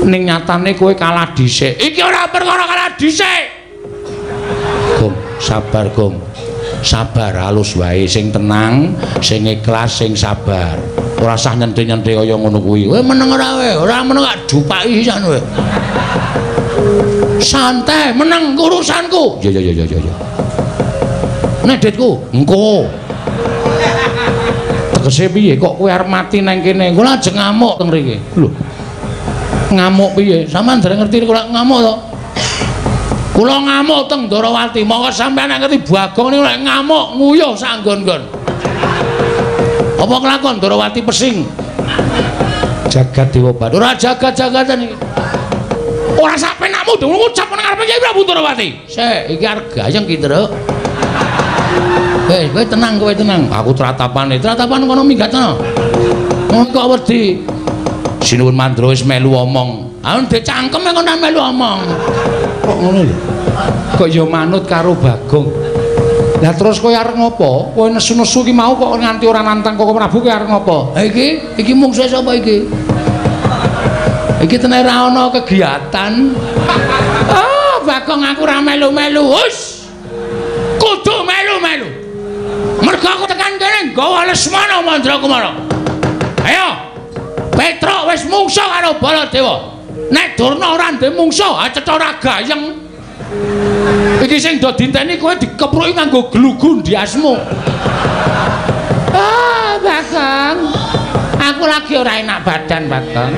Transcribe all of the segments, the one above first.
Ning nyatane kowe kalah dhisik. Iki ora perkara kalah dhisik. Gong, sabar Gong. Sabar halus wae, sing tenang, sing ikhlas, sing sabar. Ora usah nyente-nyente kaya ngono kuwi. Kowe meneng ora kowe? Ora meneng gak dupaki sisan kowe. Santai, meneng urusanku. Ya ya ya ya ya. Nek ditku, engko. Tegese piye kok kowe arep mati nang kene? Kula ajeng ngamuk teng mriki. Lho. Ngamuk piye? Sampeyan dereng ngerti kula ngamuk to? Kula ngamuk teng Ndorowati. Monggo sampeyan nek ngerti Bagong niku nek ngamuk nguyuh sak nggon-nggon. Apa kelakon Ndorowati pesing? Jagat Dewa Bathara. Ora jagat-jagatan iki. Ora sak penakmu dong ngucap nang ngarepe Kyai Prabu Ndorowati. Sik, iki arep gayeng ki, Truk. Hei, kowe tenang, kowe tenang. Aku tratapane, tratapan kono minggat kono. Ngono kok wedi. Sinuwun Mandra wis melu omong. Ah ndek cangkem ngono melu omong. Kok ngono lho? Kok ya manut karo Bagong. Lah terus kowe arep ngopo? Kowe nesu-nesu ki mau kok nganti ora nantang Koko Prabu kowe arep ngopo? Ha iki, iki mungsuhe sapa iki? Iki tenan ora ana kegiatan. Ah, Bagong aku ora melu-melu. Hus. Kudu melu-melu. Mergo aku tekan kene nggawa Lesmana Mandra Kumara. Ayo. Petruk wis mungsuh karo Baladewa. Nek Durna ora ndek mungsuh, ha cetha ora gayeng. Iki sing do dinteni kowe dikepruki nganggo glugu ndiasmu. Ah, Bagong. Aku lagi ora enak badan, Bagong.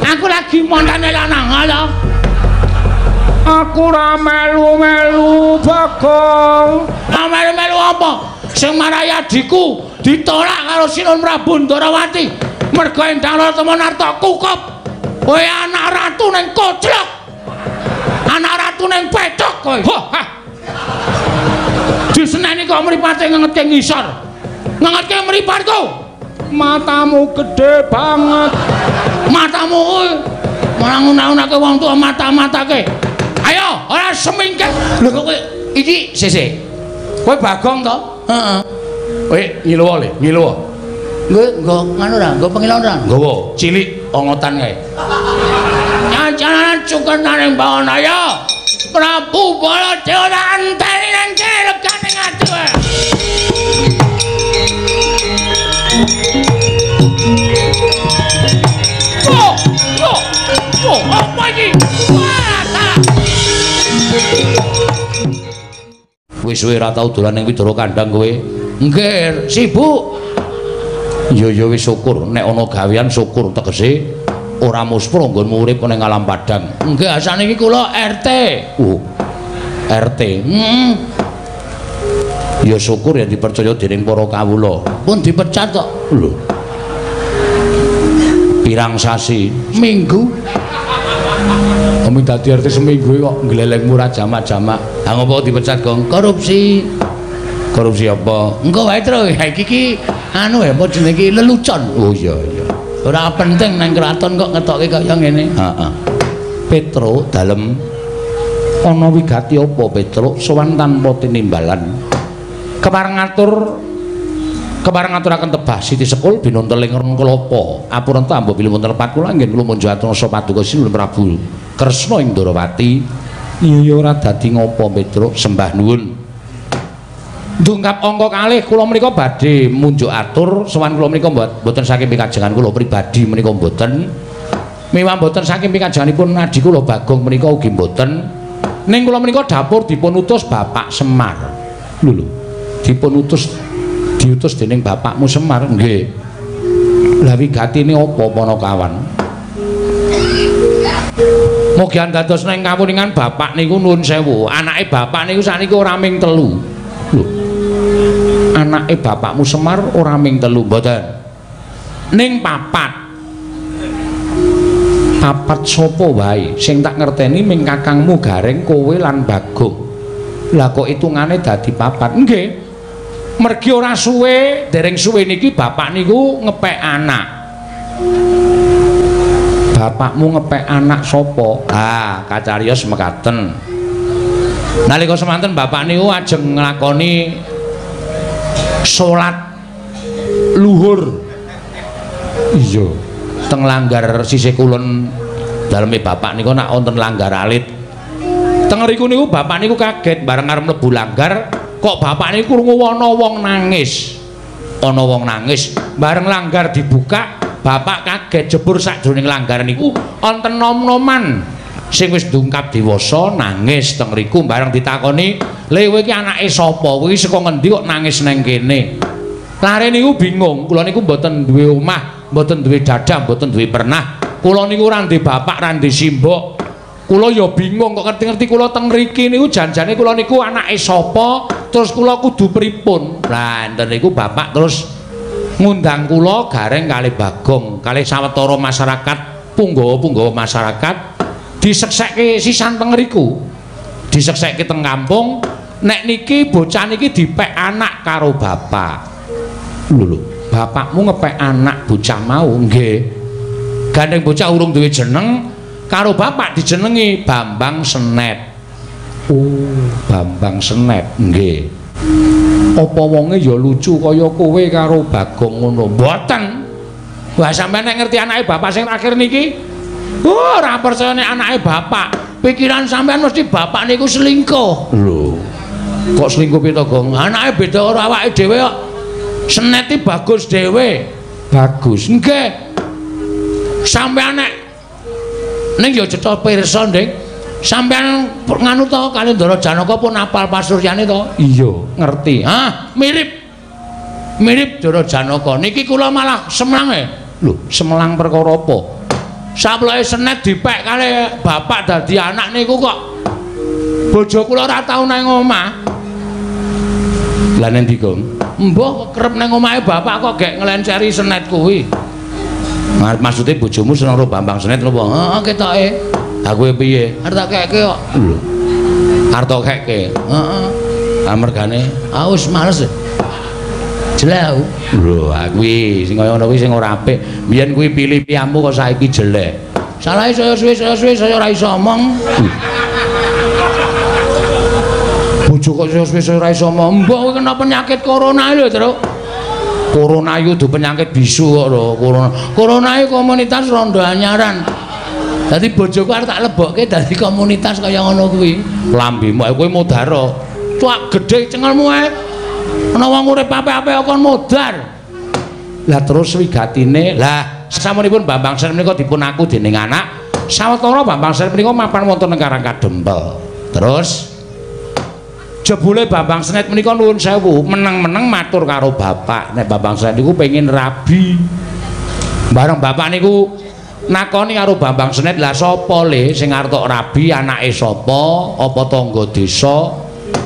Aku lagi montane lanang lho. Aku ora melu-melu, Bagong. Ora melu-melu apa? Sing marai adhiku ditolak karo Sinuwun Prabu Ndorowati. Mergo Endang Loro Narta kukup. Kowe anak ratu ning koclok. Anak ratu ning pecok kowe. Hah. Diseneni kok mripate ngengetke ngisor. Ngengetke mripatku. Matamu gede banget. Matamu kuwi malah ngunah-unahke wong tuwa mata-matake. Ayo, ora semingkir. Lho kok kowe iki sik. Kowe Bagong to? Heeh. Kowe ngiluwa le, ngiluwa. Nggo nggo nganu ora, nggo pengilon ora? Nggawa, cilik ongotan kae. Cacanan cukenane mbawon ayo. Prabu Baladewa tak enteni nang kene legane ngati kowe. Oh, oh, oh, apa iki? Wah, salah. Wis suwe ora tau dolan ning Widara Kandang kowe. Nggih, sibuk. Ya ya wis syukur, nek ana gawean syukur tegese ora muspro nggonmu urip ning alam padang. Nggih, saniki kula RT. Oh. RT. Heeh. Ya syukur ya dipercaya dening para kawula. Pun dipecat kok. Lho. Pirang sasi? Minggu. Kami dadi RT seminggu kok nglelengmu ra jamak-jamak. Ha ngopo dipecat, Gong? Korupsi. Korupsi apa? Engko wae, Tru. Ha iki ki anu ya apa jenenge iki lelucon. Oh iya iya. Ora penting nang kraton kok ngetoke kaya ngene. Heeh. Petruk dalem ana wigati apa Petruk sowan tanpa tinimbalan. Kepareng ngatur kepareng ngaturaken tebah Siti Sekul binontel ing ron kelapa. Apurenta ambo bilih wonten lepat kula nggih kula munjuk atur paduka Sinuwun Prabu Kresna ing Ndorowati. Iya ya ora dadi ngopo Petruk sembah nuwun. Dungkap angka kalih kula menika badhe munjuk atur sowan kula menika mboten saking pikajengan kula pribadi menika mboten. Miwah mboten saking pikajenganipun adhi kula Bagong menika ugi mboten. Ning kula menika dapur dipun utus Bapak Semar. Lho lho. Dipun utus diutus dening bapakmu Semar nggih. Lah wigatine apa Panakawan? Mugi dados nang kawuningan bapak niku nuwun sewu. Anake bapak niku sakniki ora ming telu. Lho. Anake bapakmu Semar ora ming telu mboten. Ning papat. Papat sapa wae sing tak ngerteni ming kakangmu Gareng kowe lan Bagong. Lah kok hitungane dadi papat? Nggih. Mergi ora suwe, dereng suwe niki bapak niku ngepek anak. Bapakmu ngepek anak sapa? Ah, kacariyos mekaten. Nalika semanten bapak niku ajeng nglakoni salat luhur. Iya, teng langgar sisih kulon Daleme bapak niku nak wonten langgar alit. Teng riku niku bapak niku kaget bareng arep mlebu langgar kok bapak niku krungu ana wong nangis. Ana wong nangis, bareng langgar dibuka, bapak kaget jebur sakjroning langgar niku wonten nom-noman sing wis ndungkap dewasa nangis teng riku. Bareng ditakoni, "Le kowe iki anake sapa? Kowe iki saka ngendi kok nangis nang kene?" Lare niku bingung, kula niku mboten duwe omah, mboten duwe dadah, mboten duwe pernah. Kula niku ora ndek bapak, ora ndek simbok. Kula ya bingung kok ngerti-ngerti kula teng mriki niku janjane kula niku anake sapa, terus kula kudu pripun. Lah enten niku bapak terus ngundang kula gareng kalih Bagong, kalih sawetara masyarakat, punggawa-punggawa masyarakat diseksekke sisan teng mriku. Diseksekke teng kampung, nek niki bocah niki dipek anak karo bapak. Lho lho, bapakmu ngepek anak bocah mau? Nggih. Gandeng bocah urung duwe jeneng, karo bapak dijenengi Bambang Senet. Oh, Bambang Senet. Nggih. Apa wonge ya lucu kaya kowe karo Bagong ngono? Mboten. Wah, sampeyan nek ngerti anake bapak sing terakhir niki, oh, ora percaya nek anake bapak. Pikiran sampeyan mesti bapak niku selingkuh. Lho. Kok selingkuh piye to, Gong? Anake beda karo awake dhewe kok. Senet iki bagus dhewe. Bagus. Nggih. Sampeyan nek ning ya cetha pirsa, Dik. Sampeyan nganu to kali Ndara Janaka pun apal pasuryane to? Iya, ngerti. Hah, mirip. Mirip Ndara Janaka. Niki kula malah semlang e. Lho, semelang perkara apa? Saploke Senet dipek kali bapak dadi anak niku kok bojo kula ora tau nang omah. Lah nendi, Gong? Mbah kerep nang omahe bapak kok gek nglenceri Senet kuwi. Maksude bojomu seneng karo Bambang Senet lho apa? Heeh, ketoke. Ha kowe piye? Arep tak keke kok. Lho. Arep tak keke. Heeh. Ha mergane, ah wis males. Jelek aku. Lho, ha kuwi sing kaya ngono kuwi sing ora apik. Biyen kuwi pilih piyamu kok saiki jelek. Salahe saya suwe saya ora iso omong. Bojo kok saya suwe saya ora iso omong. Mbok kowe kena penyakit corona lho, Truk. Corona iku dudu penyakit bisu kok lho, corona. Corona iku komunitas rondo anyaran. Dadi bojoku arep tak lebokke dadi komunitas kaya ngono kuwi. Lambemu kowe modar. Cuak gedhe cengelmu ae. Ana wong urip apik-apik kon modar. Lah terus wigatine, lah samunipun Bambang Senet menika dipun aku dening anak, sawetara Bambang Senet menika mapan wonten ing Karang Kadempel. Terus jebule Bambang Senet menika nuwun sewu, meneng-meneng matur karo bapak. Nek Bambang Senet niku pengin rabi. Bareng bapak niku nakoni karo Bambang Senet, lah sapa le sing arep tok rabi, anake sapa, apa tangga desa,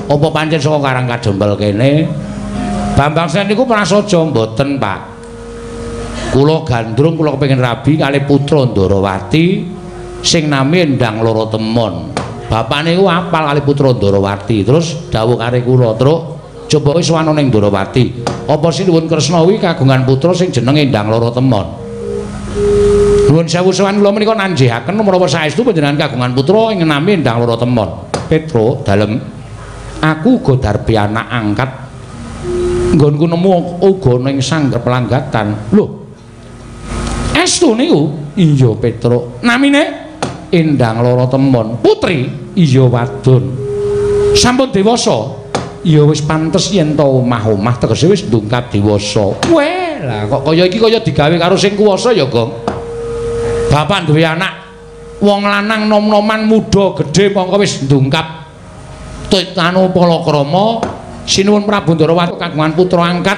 apa pancen saka Karang Kadempel kene? Bambang Senet niku prasaja, mboten, Pak. Kula gandrung kula kepengin rabi kalih putra Ndarawati sing nami Endang Loro Temon. Bapak niku apal kalih putra Ndarawati. Terus dawuh kare kula, "Truk, coba wis sowan ning Ndarawati. Apa Sinuwun Kresna kuwi kagungan putra sing jenenge Endang Loro Temon?" Nuwun sewu sowan kula menika nanjihaken menawa saestu panjenengan kagungan putra ing nami Endang Loro Temon. Petro, dalem aku uga darbi anak angkat. Nggonku nemu uga ning sangger pelanggatan. Lho. Estu niku? Iya, Petro. Namine Endang Loro Temon. Putri? Iya, wadon. Sampun dewasa? Ya wis pantes yen to omah-omah tegese wis ndungkap dewasa. Weh, lah kok kaya iki kaya digawe karo sing kuwasa ya, Gong. Bapak duwe anak wong lanang nom-noman muda gedhe mongko wis ndungkap anu palakrama. Sinuwun Prabu Ndarawati kagungan putra angkat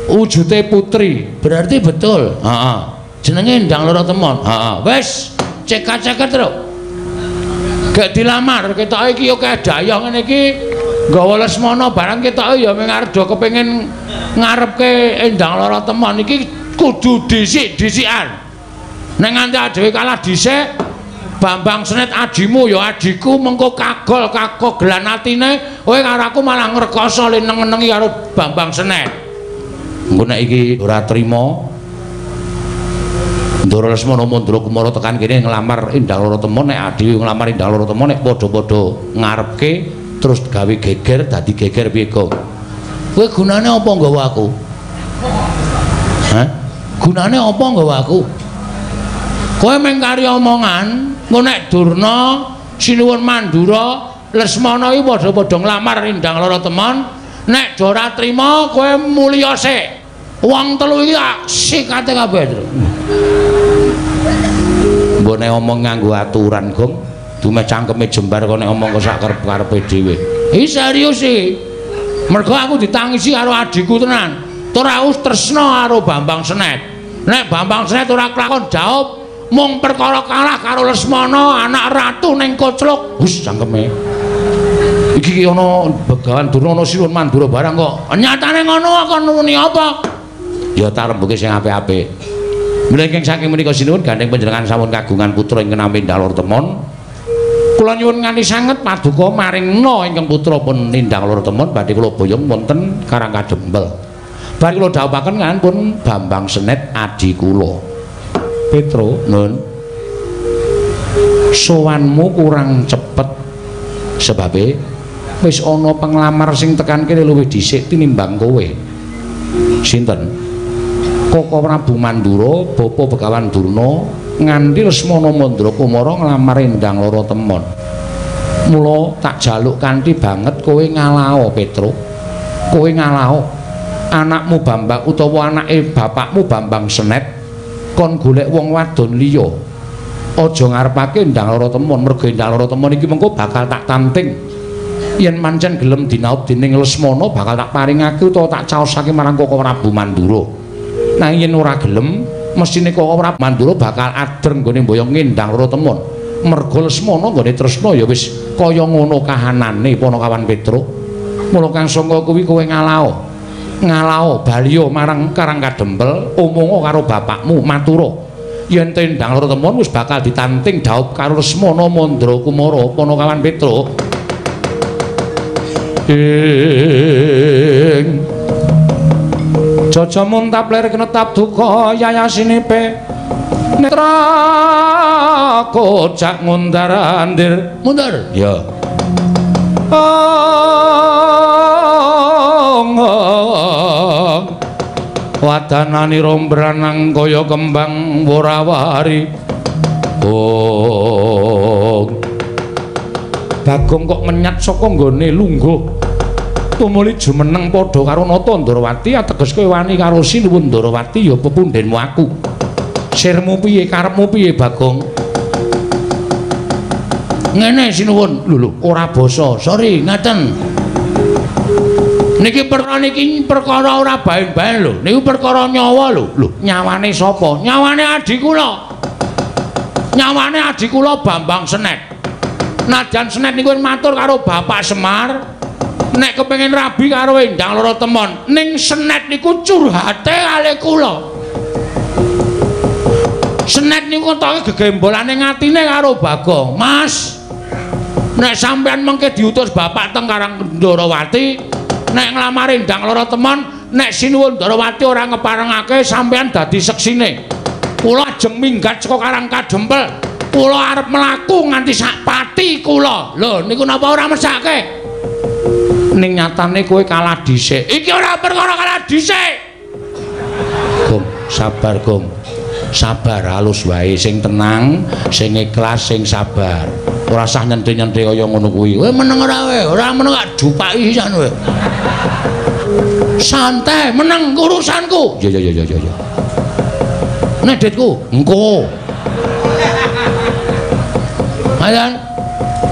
wujude putri. Berarti betul. Heeh. Jenenge Endang Loro Temon. Heeh. Wis cekak-ceket, Truk. Gak dilamar, ketoke iki yo kedayah ngene iki nggawa Lesmana barang ketoke ya mung arep do kepengin ngarepke Endang Loro Temon iki kudu dhisik-dhisikan. Nek nganti dhewe kalah dhisik, Bambang Senet ajimu ya ajiku mengko kagol kakogelan atine kowe karo aku malah ngrekoso le neng-nengi karo Bambang Senet. Engko nek iki ora trima Ndara Lesmana Mandra Kumara tekan kene nglamar Endang Loro Temon, nek adhewe nglamar Endang Loro Temon nek padha-padha ngarepke terus gawe geger dadi geger piye, Gong? Kowe gunane apa nggawa aku? Hah? Gunane apa nggawa aku? Kowe mung kari omongan, engko nek Durna, Sinuwun Mandura, Lesmana iki padha-padha nglamar Endang Lara Temon, nek ora trima kowe mulya sik. Wong telu iki tak sikate kabeh, Tru. Mbok nek omong nganggo aturan, Gong. Dumeh cangkeme jembar kok nek omong kok sak karep-karepe dhewe. Iki serius iki. Mergo aku ditangisi karo adhiku tenan. Tur aku tresna karo Bambang Senet. Nek Bambang Senet ora kelakon jawab mung perkara kalah karo Lesmana anak ratu ning Koclok. Hus cangkeme. Iki ana Begawan Durna ana Sinuwun Mandura barang kok. Nyatane ngono kok nuni apa? Ya tarembuke sing apik-apik. Mila ingkang saking menika sinuwun gandheng panjenengan sampun kagungan putra ingkang nami Endang Lara Temon. Kula nyuwun nganti sanget paduka maringna ingkang putra pun Endang Lara Temon badhe kula boyong wonten Karang Kadempel. Badhe kula dhawuhaken kan pun Bambang Senet adhi kula. Petro, nun. Sowanmu kurang cepet sebabe wis ana penglamar sing tekan kene luwih dhisik tinimbang kowe. Sinten? Koko Prabu Mandura, Bapa Begawan Durna, nganti Lesmana Mandra Kumara nglamar Endang Lara Temon. Mula tak jaluk kanthi banget kowe ngalao, Petro. Kowe ngalao anakmu Bambang utawa anake bapakmu Bambang Senet kon golek wong wadon liya. Aja ngarepake Endang Lara Temon, mergo Endang Lara Temon iki mengko bakal tak tanting. Yen mancen gelem dinaup dening Lesmana bakal tak paringake utawa tak caosake marang Koko Prabu Mandura. Nanging yen ora gelem, mesthine Koko Prabu Mandura bakal adreng nggone mboyong Endang Lara Temon. Mergo Lesmana nggone tresna ya wis kaya ngono kahanane Panakawan Petro. Mula kang sangka kuwi kowe ngalao. Ngalao baliya marang Karang Kadempel, omonga karo bapakmu matura. Yen Endang Lara Temon wis bakal ditanting dhaup karo Lesmana Mandra Kumara Panakawan Petro. Ing Jaja muntap lir kenetap duka yayasinipe netra kocak ngundar andir mundur ya. Wadanani rombranang kaya kembang worawari. Oh Bagong kok menyat saka nggone lungguh. Tumuli jumeneng padha karo Nata Ndrawati ateges kowe wani karo Sinuwun Ndrawati ya pepundhenmu aku. Sirmu piye karepmu piye Bagong? Ngene Sinuwun, lho lho ora basa. Sorry, ngaten. Niki perkara niki perkara ora baen-baen lho. Niku perkara nyawa lho. Lho, nyawane sapa? Nyawane adhi kula. Nyawane adhi kula Bambang Senet. Najan Senet niku matur karo Bapak Semar nek kepengin rabi karo Endang Lara Temon, ning Senet niku curhate kalih kula. Senet niku ketoke gegembolane ngatine karo Bagong. Mas, nek sampean mengke diutus bapak teng Karang Ndrawati, nek nglamar Endang Lara Temon, nek Sinuwun Ndrawati ora ngeparengake sampean dadi seksine. Kula ajeng minggat saka Karang Kadempel. Kula arep mlaku nganti sak pati kula. Lho niku napa ora mesake? Ning nyatane kowe kalah dhisik. Iki ora perkara kalah dhisik. Gong, sabar Gong. Sabar halus wae, sing tenang, sing ikhlas, sing sabar. Ora usah nyente-nyente kaya ngono kuwi. Kowe meneng ora kowe? Ora meneng tak jupaki sisan kowe. Santai, meneng urusanku. Ya ya ya ya ya. Nek ditku, engko. Ayan.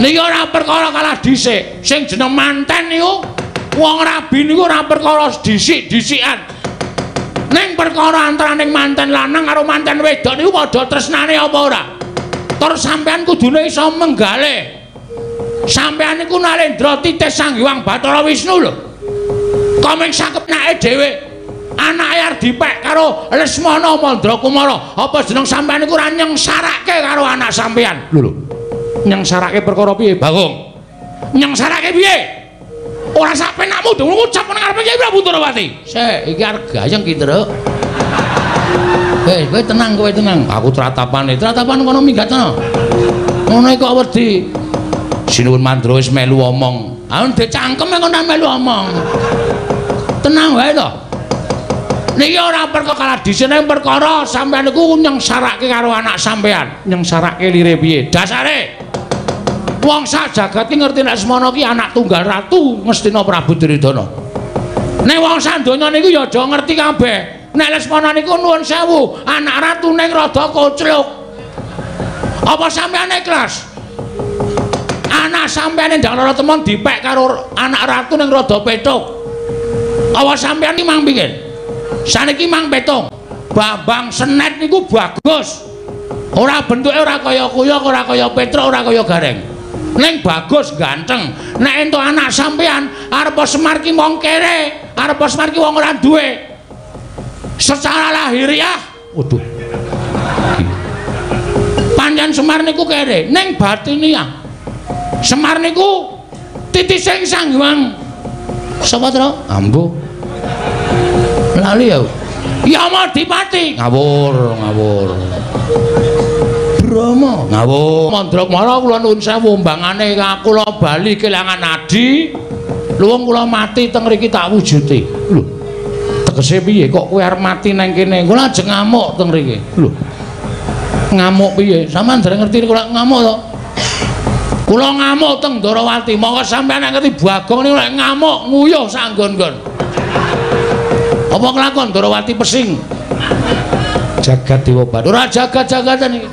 Niki ora perkara kalah dhisik. Sing jeneng manten niku wong rabi niku ora perkara dhisik-dhisikan. Ning perkara antaraning manten lanang karo manten wedok niku padha tresnane apa ora? Tur sampean kudune iso menggale. Sampean niku Narendra titih Sang Hyang Bathara Wisnu lho. Kok mung sakepenake dhewe. Anake arep dipek karo Lesmana Mandra Kumara. Apa jeneng sampean niku ora nyengsarake karo anak sampean? Lho lho. Nyengsarake perkara piye, Bagong? Nyengsarake piye? Ora sak penakmu dong ngucap nang ngarepe Kyai Prabu Ndrawati. Sik, iki arep gayeng ki, Truk. Weh, kowe tenang, kowe tenang. Aku tratapane, tratapan kono minggat kono. Ngono kok wedi. Sinuwun Mandra wis melu omong. Ah, ndek cangkem kono melu omong. Tenang wae to. Niki ora perkara dhisik perkara sampean niku nyengsarake karo anak sampean. Nyengsarake lire piye? Dasare wong sak jagat ki ngerti nek Lesmana ki anak tunggal ratu Ngastina Prabu Duryudana. Nek wong sak donya niku ya aja ngerti kabeh. Nek Lesmana niku nuwun sewu, anak ratu ning rada kocluk. Apa sampean ikhlas? Anak sampean ndang lara temon dipek karo anak ratu ning rada petuk. Apa sampean iki mang pikir? Saniki mang petung. Bambang Senet niku bagus. Ora bentuke ora kaya kuyok, ora kaya petruk, ora kaya gareng. Ning bagus ganteng. Nek entuk anak sampean arep Semar ki wong kere, arep Semar ki wong ora duwe. Secara lahiriah, waduh. Pancen Semar niku kere, ning batiniah. Semar niku titising Sang Hyang sapa to? Ambo. Lali ya. Yamadipati. Ngawur, ngawur. Brahma. Ngawur. Mandra kula nuwun sewu mbangane kula bali kelangan adi. Luwung kula mati teng mriki tak wujuti. Lho. Tegese piye kok kowe arep mati nang kene? Kula ajeng ngamuk teng mriki. Lho. Ngamuk piye? Sampeyan dereng ngerti kula ngamuk to? Kula ngamuk teng Ndorowati. Monggo sampeyan nek ngerti Bagong niku lek ngamuk nguyuh sak nggon-nggon. Apa kelakon Ndorowati pesing? Jagat Dewa Bathara. Ora jagat-jagatan iki.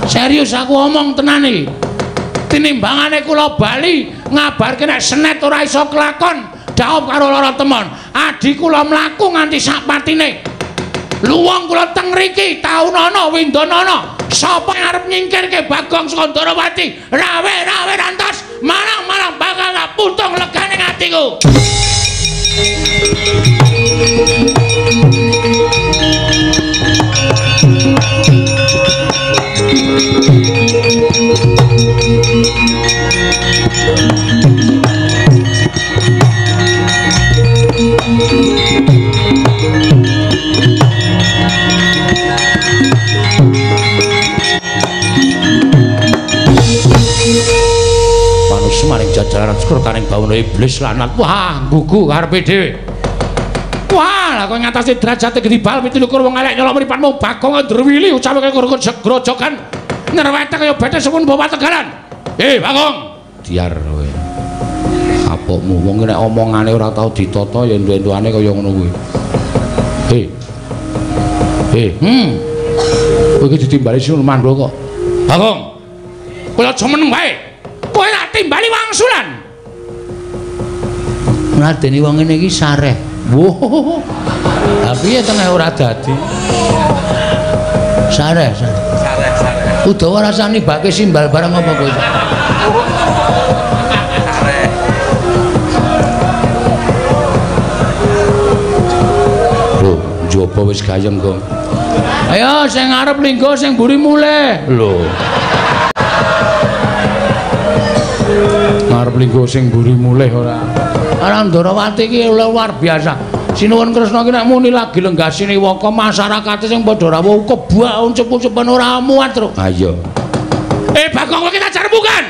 Serius aku omong tenan iki. Tinimbangane kula bali ngabarke nek Senet ora iso kelakon, dhaup karo lara temon. Adi kula mlaku nganti sak patine. Luwung kula teng mriki taunana windanana. Sapa arep nyingkirke Bagong saka Ndorowati? Rawe-rawe rantos, marang-marang bakal tak putung legane atiku. Maring jajaran sekretaring bawana iblis lanat. Wah, gugu karepe dhewe. Wah, lah kowe ngatasi derajate gedhi bal 27 wong elek nyolok mripatmu Bagong ndrewili ucape kaya grojogan nyerwete kaya bete sepun bawa tegalan. Bagong, diar kowe. Kapokmu wong nek omongane ora tau ditata ya entu-entuane kaya ngono kuwi. Kowe iki ditimbali Sinuwun Mandura kok. Bagong. Kowe aja meneng wae. Kowe tak timbali wangsulan. Ngladeni wong ngene iki sareh. Wah. Lah piye tengah ora dadi? Sareh, sareh. Sareh, sareh. Udawa rasane bake simbal barang apa kowe? Sareh. Lho, njaba wis gayeng, Gong. Ayo sing ngarep linggo sing mburi mulih. Lho. Ngarep linggo sing mburi mulih ora. Ora Ndorowati iki luar biasa. Sinuwun Kresna iki nek muni lagi lenggasine waka masyarakate sing padha rawuh kebak uncup-uncupan ora muat, Tru. Ha iya. Bagong kowe iki tak jarembukan.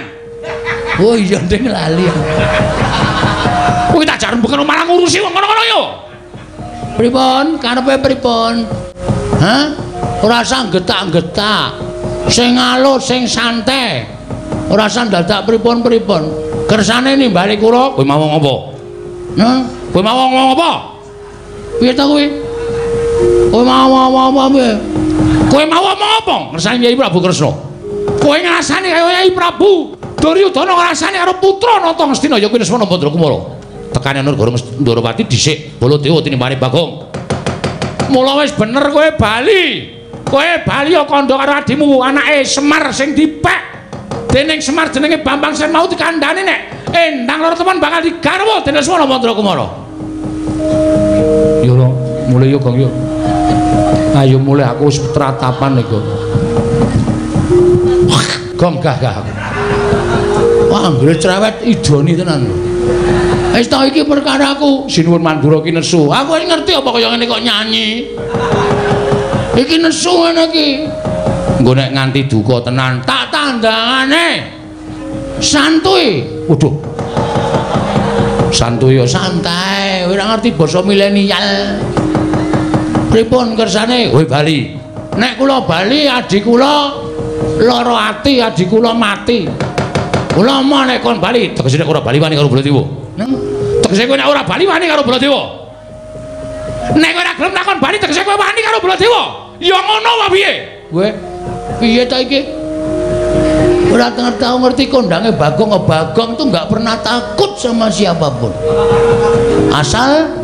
Oh iya nding lali. Kowe tak jarembukan malah ngurusi wong ngono-ngono yo. Pripun? Karepe pripun? Hah? Ora usah getak-getak. Sing alus, sing santai. Ora usah dadak pripun-pripun. Kersane nimbali kula, kowe mau ngopo? Nah, kowe mau ngomong apa? Piye ta kowe? Kowe mau ngomong apa piye? Kowe mau ngomong apa? Ngersane Kyai Prabu Kresna. Kowe ngrasani kaya Kyai Prabu Duryudana ngrasani karo putra Nata Ngastina ya kuwi Lesmana Bandrakumara. Tekane negara Ndorowati dhisik Baladewa tinimbane Bagong. Mula wis bener kowe bali. Kowe bali ya kandha karo adimu anake Semar sing dipek dening Semar jenenge Bambang Sen mau dikandhani nek endang loro temen bakal digarwa dening Lesmana Bandrakumara. Yo mulih yo Gong yo. Ayo mulih aku wis tratapan iku. Gong gah gah. Wah, anggere cerewet idoni tenan lho. Wis ta iki perkara aku Sinuwun Mandura ki nesu. Aku wis ngerti apa kaya ngene kok nyanyi. Iki nesu ngene iki. Engko nek nganti duka tenan tak tandangane. Santuy. Waduh. Santuy yo santai, ora ngerti basa milenial. Pripun kersane? Kowe bali. Nek kula bali adi kula lara ati, adi kula mati. Kula moh nek kon bali, tegese nek ora bali wani karo Baladewa. Tegese kowe nek ora bali wani karo Baladewa. Nek kowe ora gelem takon bali tegese kowe wani karo Baladewa. Ya ngono wae piye? Kowe piye ta iki? Ora tau ngerti kondange Bagong. Bagong tuh nggak pernah takut sama siapapun. Asal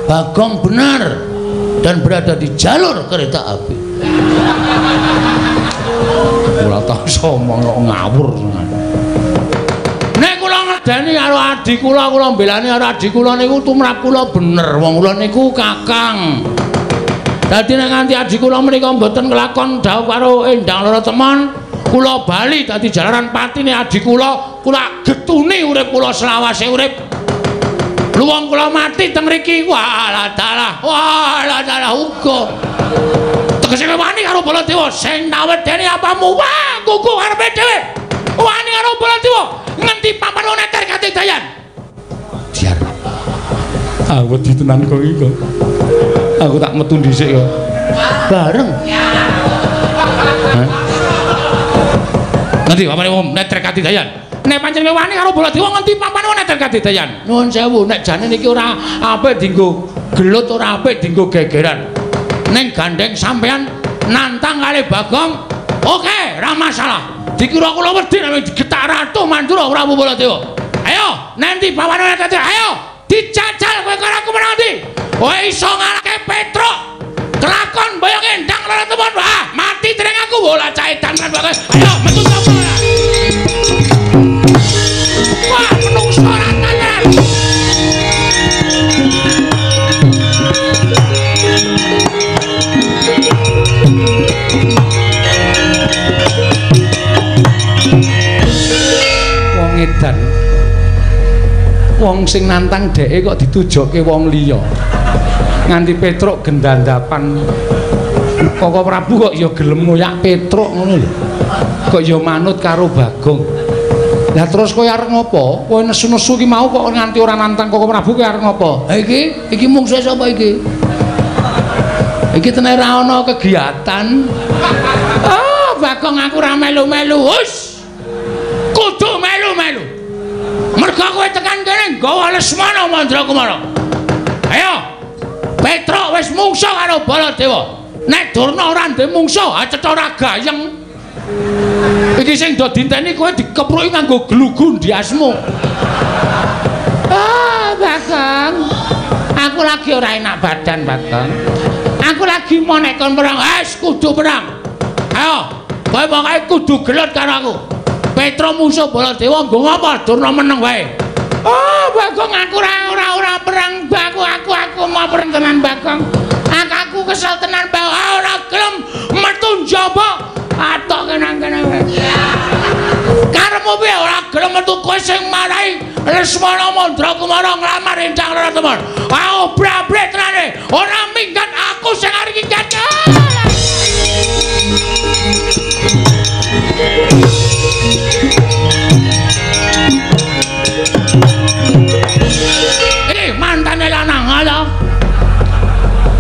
Bagong benar dan berada di jalur kereta api. Ora tau somong kok ngawur. Nek kula ngedeni karo adi kula, kula mbelani karo adi kula niku tumrap kula bener. Wong kula niku kakang. Dadi nek nganti adi kula menika mboten kelakon dhawuh karo Endang Lara Temon, kula bali dadi jalaran patine adi kula, kula getuni urip kula selawase urip. Luwung kula mati teng mriki, walah dalah, walah dalah uga. Tegese wani karo Baladewa sing nawedeni apamu, wah kuku karepe dhewe. Wani karo Baladewa ngendi papan neter katidayan. Diar. Aku wedi tenan kok iki kok. Aku tak metu dhisik kok. Bareng. Hah? Ngendi papane wong neter katidayan? Nek pancen wani karo Baladewa ngendi papane wong neter katidayan? Nuwun sewu, nek jane niki ora apik dienggo gelut, ora apik dienggo gegeran. Ning gandeng sampean nantang kali Bagong, oke, ora masalah. Dikira kula wedi nek digetak Ratu Mandura Prabu Baladewa. Ayo, nanti pawane neter, ayo dijajal kowe karo aku menang ndi? Kowe iso ngalahke Petruk. Kelakon boyong Endang Lara Temon. Wah, mati dereng aku bola caitan kan bagus. Ayo metu sapa ora? Wah, menungso ora tenan. Wong edan. Wong sing nantang dheke kok ditujoke wong liya. Nganti Petruk gendandapan. Koko Prabu kok ya gelem ngoyak Petruk ngono lho. Kok ya manut karo Bagong. Lah terus kowe arep ngopo? Kowe nesu-nesu ki mau kok nganti ora nantang Koko Prabu kowe arep ngopo? Ha iki, iki mungsuhe sapa iki? Iki tenan ora ana kegiatan. Ah, Bagong aku ora melu-melu. Hus. Kudu melu-melu. Mergo kowe tekan kene nggawa Lesmana Mandrakumara. Ayo. Petruk wis mungsuh karo Baladewa. Nek Durna ora ndek mungsuh, ha cetha ora gayeng. Iki sing do dinteni kowe dikepruki nganggo glugu ndiasmu. Ah, Bagong. Aku lagi ora enak badan, Bagong. Aku lagi mau nek kon perang, wis kudu perang. Ayo, kowe pokoke kudu gelut karo aku. Petruk mungsuh Baladewa nggo ngapa Durna meneng wae. Oh, Bagong aku ora perang, aku mau perang tenan Bagong. Aku kesel tenan Bagong, ora gelem metu njaba. Atok kenang-kenang. Karepmu piye ora gelem metu kowe sing marai Lesmana Mandrakumara nglamar Endang Lara Temon. Ah, obrak-abrik tenane. Ora minggat aku sing arep minggat. Mantane lanang ala.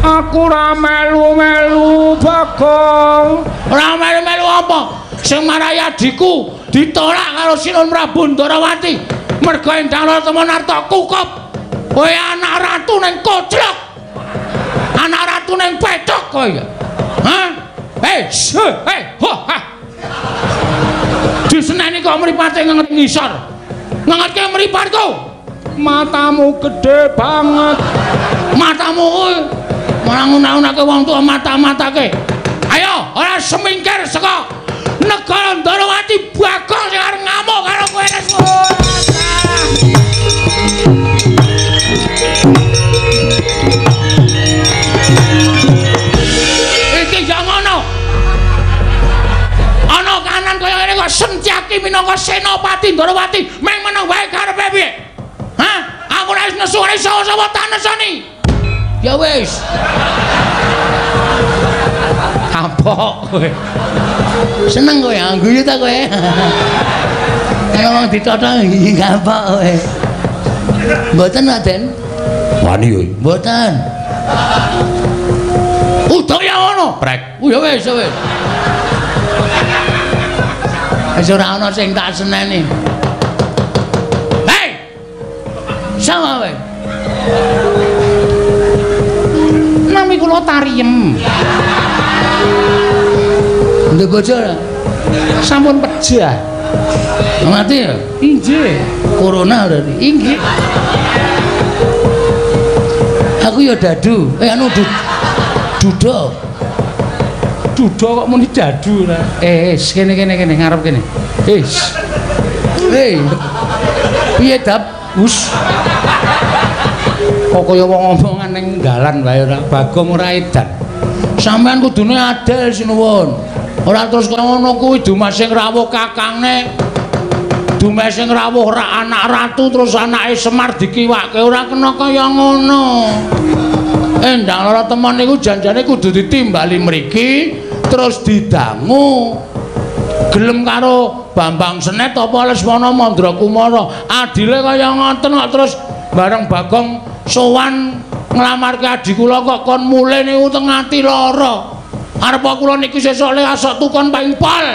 Aku ora melu-melu Bagong. Ora melu-melu apa? Sing marai adhiku ditolak karo Sinun Prabu Ndarawati. Mergo Endang Lara Temon arta kukup. Kowe anak ratu ning koclok. Anak ratu ning pecok kowe. Hah? Eh, eh, ho ha. Diseneni kok mripate ngenget ngisor. Ngengetke mripatku. Matamu gede banget. Matamu kuwi malah ngunah-unahke wong tuwa mata-matake. Ayo, ora semingkir saka negara Ndarawati. Bagong sing arep ngamuk karo kowe Lesmana. Iki ya ngono. Ana kanan kaya ngene kok Setyaki minangka senopati Ndarawati meng meneng wae karepe piye? Hah? Aku ora wis nesu ora iso sapa tak nesoni. Ya wis. Kapok kowe. Seneng kowe, guyu ta kowe. Nek wong ditotong kapok kowe. Mboten, Raden. Wani kowe. Mboten. ana. Brek. Oh ya wis, ya wis. Wis ora ana sing tak seneni. Hei! Sama wae. Nami kula Tariem. Ndek bojo ora? Sampun pejah. Mati ya? Inggih. Corona berarti. Inggih. Aku ya dadu. Anu duda. Duda kok muni dadu ora? Kene kene kene ngarep kene. Wis. Hei. Piye dap? Hus. Kok kaya wong omongan ning dalan wae ora. Bagong ora edan. Sampeyan kudune adil sinuwun. Ora terus kaya ngono kuwi dumas sing rawuh kakangne. Dumas sing rawuh ra anak ratu terus anake Semar dikiwake ora kena kaya ngono. Endang Lara Temon niku janjane kudu ditimbali mriki terus didangu. Gelem karo Bambang Senet apa Lesmana Mandrakumara. Adile kaya ngoten kok terus bareng Bagong sowan nglamarke adi kula kok kon mulih niku teng ati lara. Arep kula niki sesuk le asok tukon paing pol.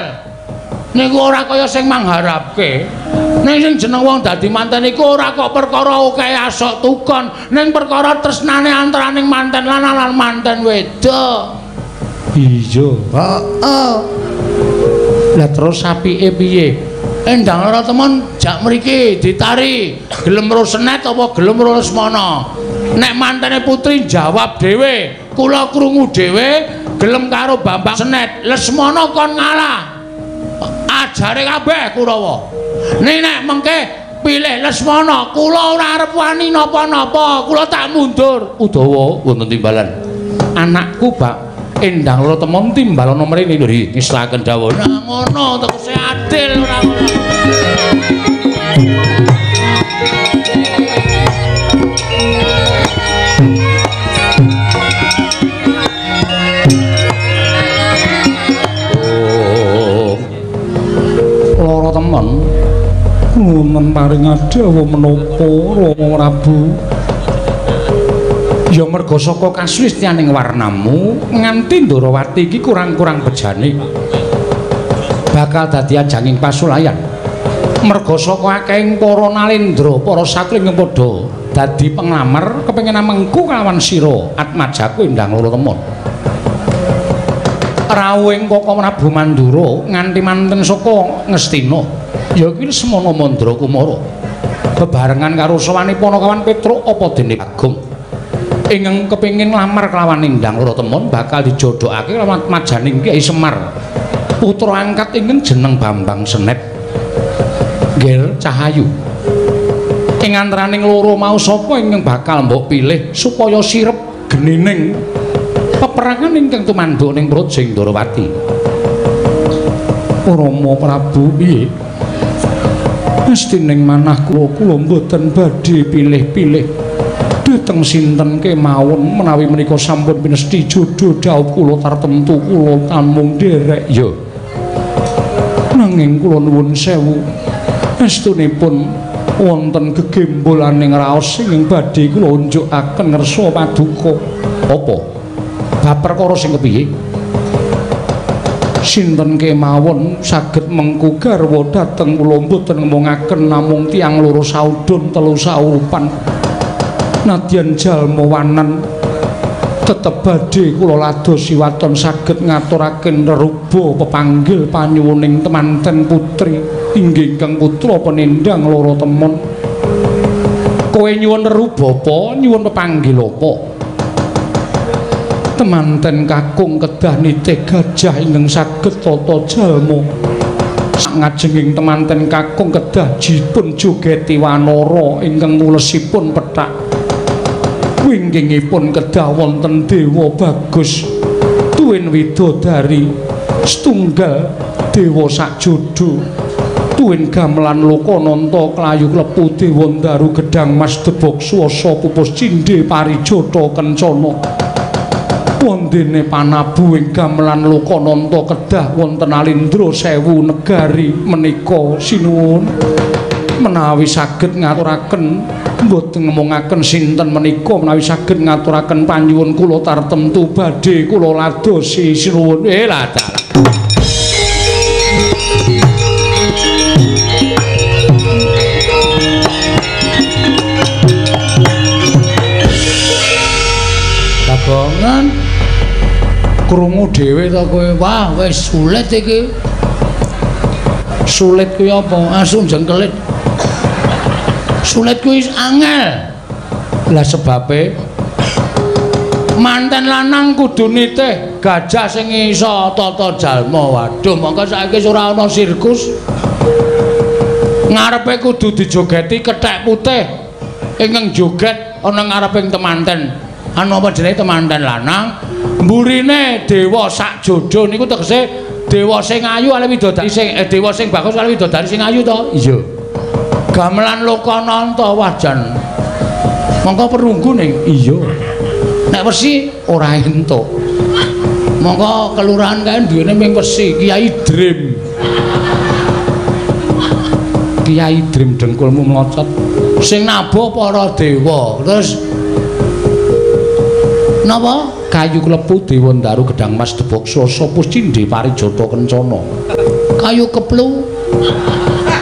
Niku ora kaya sing mangharapke. Ning sing jeneng wong dadi manten iku ora kok perkara akeh asok tukon, ning perkara tresnane antaraning manten lanang lan manten wedok. Iya. Heeh. Lah terus apike piye? Endang Lara Temon jak mriki ditari gelem ro Senet apa gelem ro Lesmana. Nek mantene putri jawab dhewe, kula krungu dhewe gelem karo Bambang Senet, Lesmana kon ngalah. Ajare kabeh Kurawa. Ning nek mengke pilih Lesmana, kula ora arep wani napa-napa, kula tak mundur. Udawa wonten timbalan. Anakku Bak Endang Lara Temon timbalana mrene lho ngeslaken dawuh. Nah ngono tegese adil ora ngono. Lara Temon wonten paring dawuh menapa Rama Prabu? Ya merga saka kasuwistyaning warnamu nganti Ndorowati iki kurang-kurang bejane bakal dadi ajanging pasulayan. Merga saka akehing para nalendra, para satri ingkang padha dadi penglamar kepengin amengku kalawan sira atmajaku Endang Lara Temon. Rawuhing Kaka Prabu Mandura nganti manten saka Ngastina ya kuwi Lesmana Mandrakumara bebarengan karo sowane Panakawan Petruk apa dene Bagong ingkang kepengin nglamar kelawan Endang Lara Temon bakal dijodhokake kelawan majaning Kyai Semar putra angkat ingkang jeneng Bambang Senet Ngger Cahayu. Ing antaraning loro mau sapa ingkang bakal mbok pilih supaya sirep genining peperangan ingkang tumanduk ning Praja Ndorowati? Rama Prabu piye? Mesti ning manah kula kula mboten badhe pilih-pilih dhateng sinten kemawon menawi menika sampun pinesti jodho dhawuh kula tartemtu kula tamung nderek ya. Nanging kula nuwun sewu estunipun wonten gegembolaning raos ingkang badhe kula unjukaken ngersa paduka. Apa? Bab perkara sing kepiye? Sinten kemawon saged mengku garwa dhateng kula mboten ngomongaken namung tiyang loro saudon telu saurupan. Nadyan jalma wanan tetep badhe kula ladosi waton saged ngaturaken reruba pepanggil panyuwuning temanten putri inggih ingkang putra penendang Lara Temon. Kowe nyuwun reruba apa? Nyuwun pepanggil apa? Temanten kakung kedah nitih gajah ingkang saged tata jalma. Sangajenging temanten kakung kedah dipun jogeti wanara ingkang ngulesipun pethak. Wingkingipun kedah wonten dewa bagus tuwin widodari setunggal dewa sakjodo tuwin gamelan lokananta klayu klepu dewa ndaru gedang mas debok swasa pupus cindhe parijata kencana. Wondene panabu ing gamelan lokananta kedah wonten alindra sewu negari menika sinuwun menawi saged ngaturaken Mboten ngomongaken sinten menika menawi saged ngaturaken panyuwun kula tartemtu badhe kula ladosi sinuwun. Lah dalah. Bagongan krungu dhewe to kowe. Wah, wis sulit iki. Sulit kuwi apa? Asu jengkelit. Sulit kuwi angel. Lah sebabe manten lanang kudu nitih gajah sing iso tata jalma. Waduh, mongko saiki ora ana sirkus. Ngarepe kudu dijogeti kethek putih ingkang joget ana ngareping temanten. Anu apa jenenge temanten lanang? Mburine dewa sak jodo niku tegese dewa sing ayu ale widodari sing dewa sing bagus ale widodari sing ayu to? Iya. Gamelan Lokananta wajan. Mongko perunggu ning iya. Nek wesi ora entuk. Mongko kelurahan kae duwene ming wesi Kiai Dream. Kiai Dream dengkulmu mlocot. Sing nabuh para dewa. Terus napa? Kayu klepu dewa ndaru gedang mas debok swasa puscindhe parijata kencana. Kayu keplu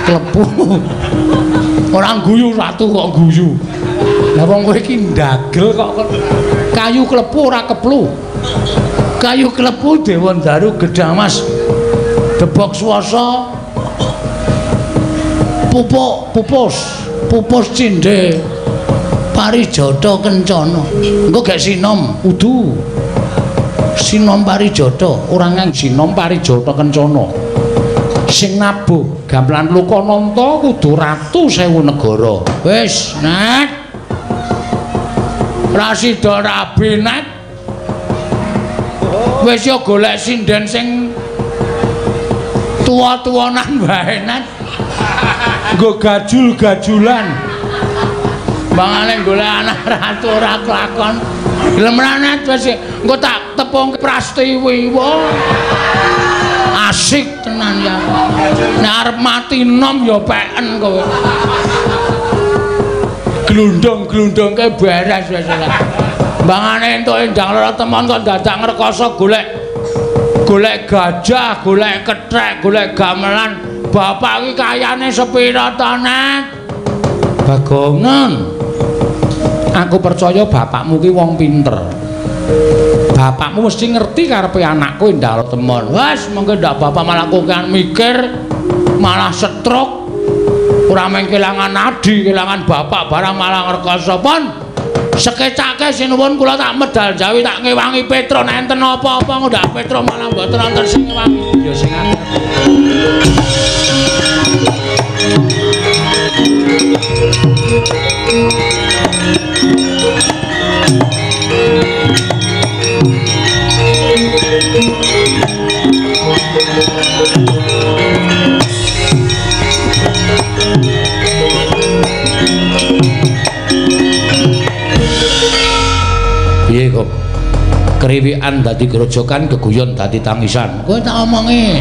klepu. Ora guyu ratu kok guyu. Lah wong kowe iki ndagel kok kayu klepu ora keplu. Kayu klepu dewa ndaru gedang mas debok swasa pupuk pupus pupus cindhe parijata kencana. Engko gek sinom udu. Sinom parijata ora ngang sinom parijata kencana. Sing nabuh gamelan Lokananta kudu ratu sewu negara. Wis, Nek. Rasida rabi, Nek. Wis ya golek sinden sing tuwa-tuwanan wae, Nek. Nggo gajul-gajulan. Mangane golek anak ratu ora kelakon. Gelem ra, Nek? Wis engko tak tepung prastiwi. Asik tenan ya. Nek arep mati nom ya peken kowe. Glundung-glundungke beres wis lah. Mbangane entuk endang lara temon kok dadak ngrekoso golek golek gajah, golek kethek, golek gamelan. Bapak iki kayane sepira to, Nek? Bagongan. Aku percaya bapakmu ki wong pinter. Bapakmu mesti ngerti karepe anakku Endang Lara Temon. Wes, mengko ndak bapak malah kokean mikir, malah stroke. Ora mung kelangan adi, kelangan bapak barang malah ngrekoso pun. Sekecake sinuwun kula tak medal jawi tak ngewangi Petro nek enten apa-apa ndak Petro malah mboten wonten sing ngewangi. Ya sing ati. Piye kok kriwikan dadi grojokan geguyon dadi tangisan. Kowe tak omongi.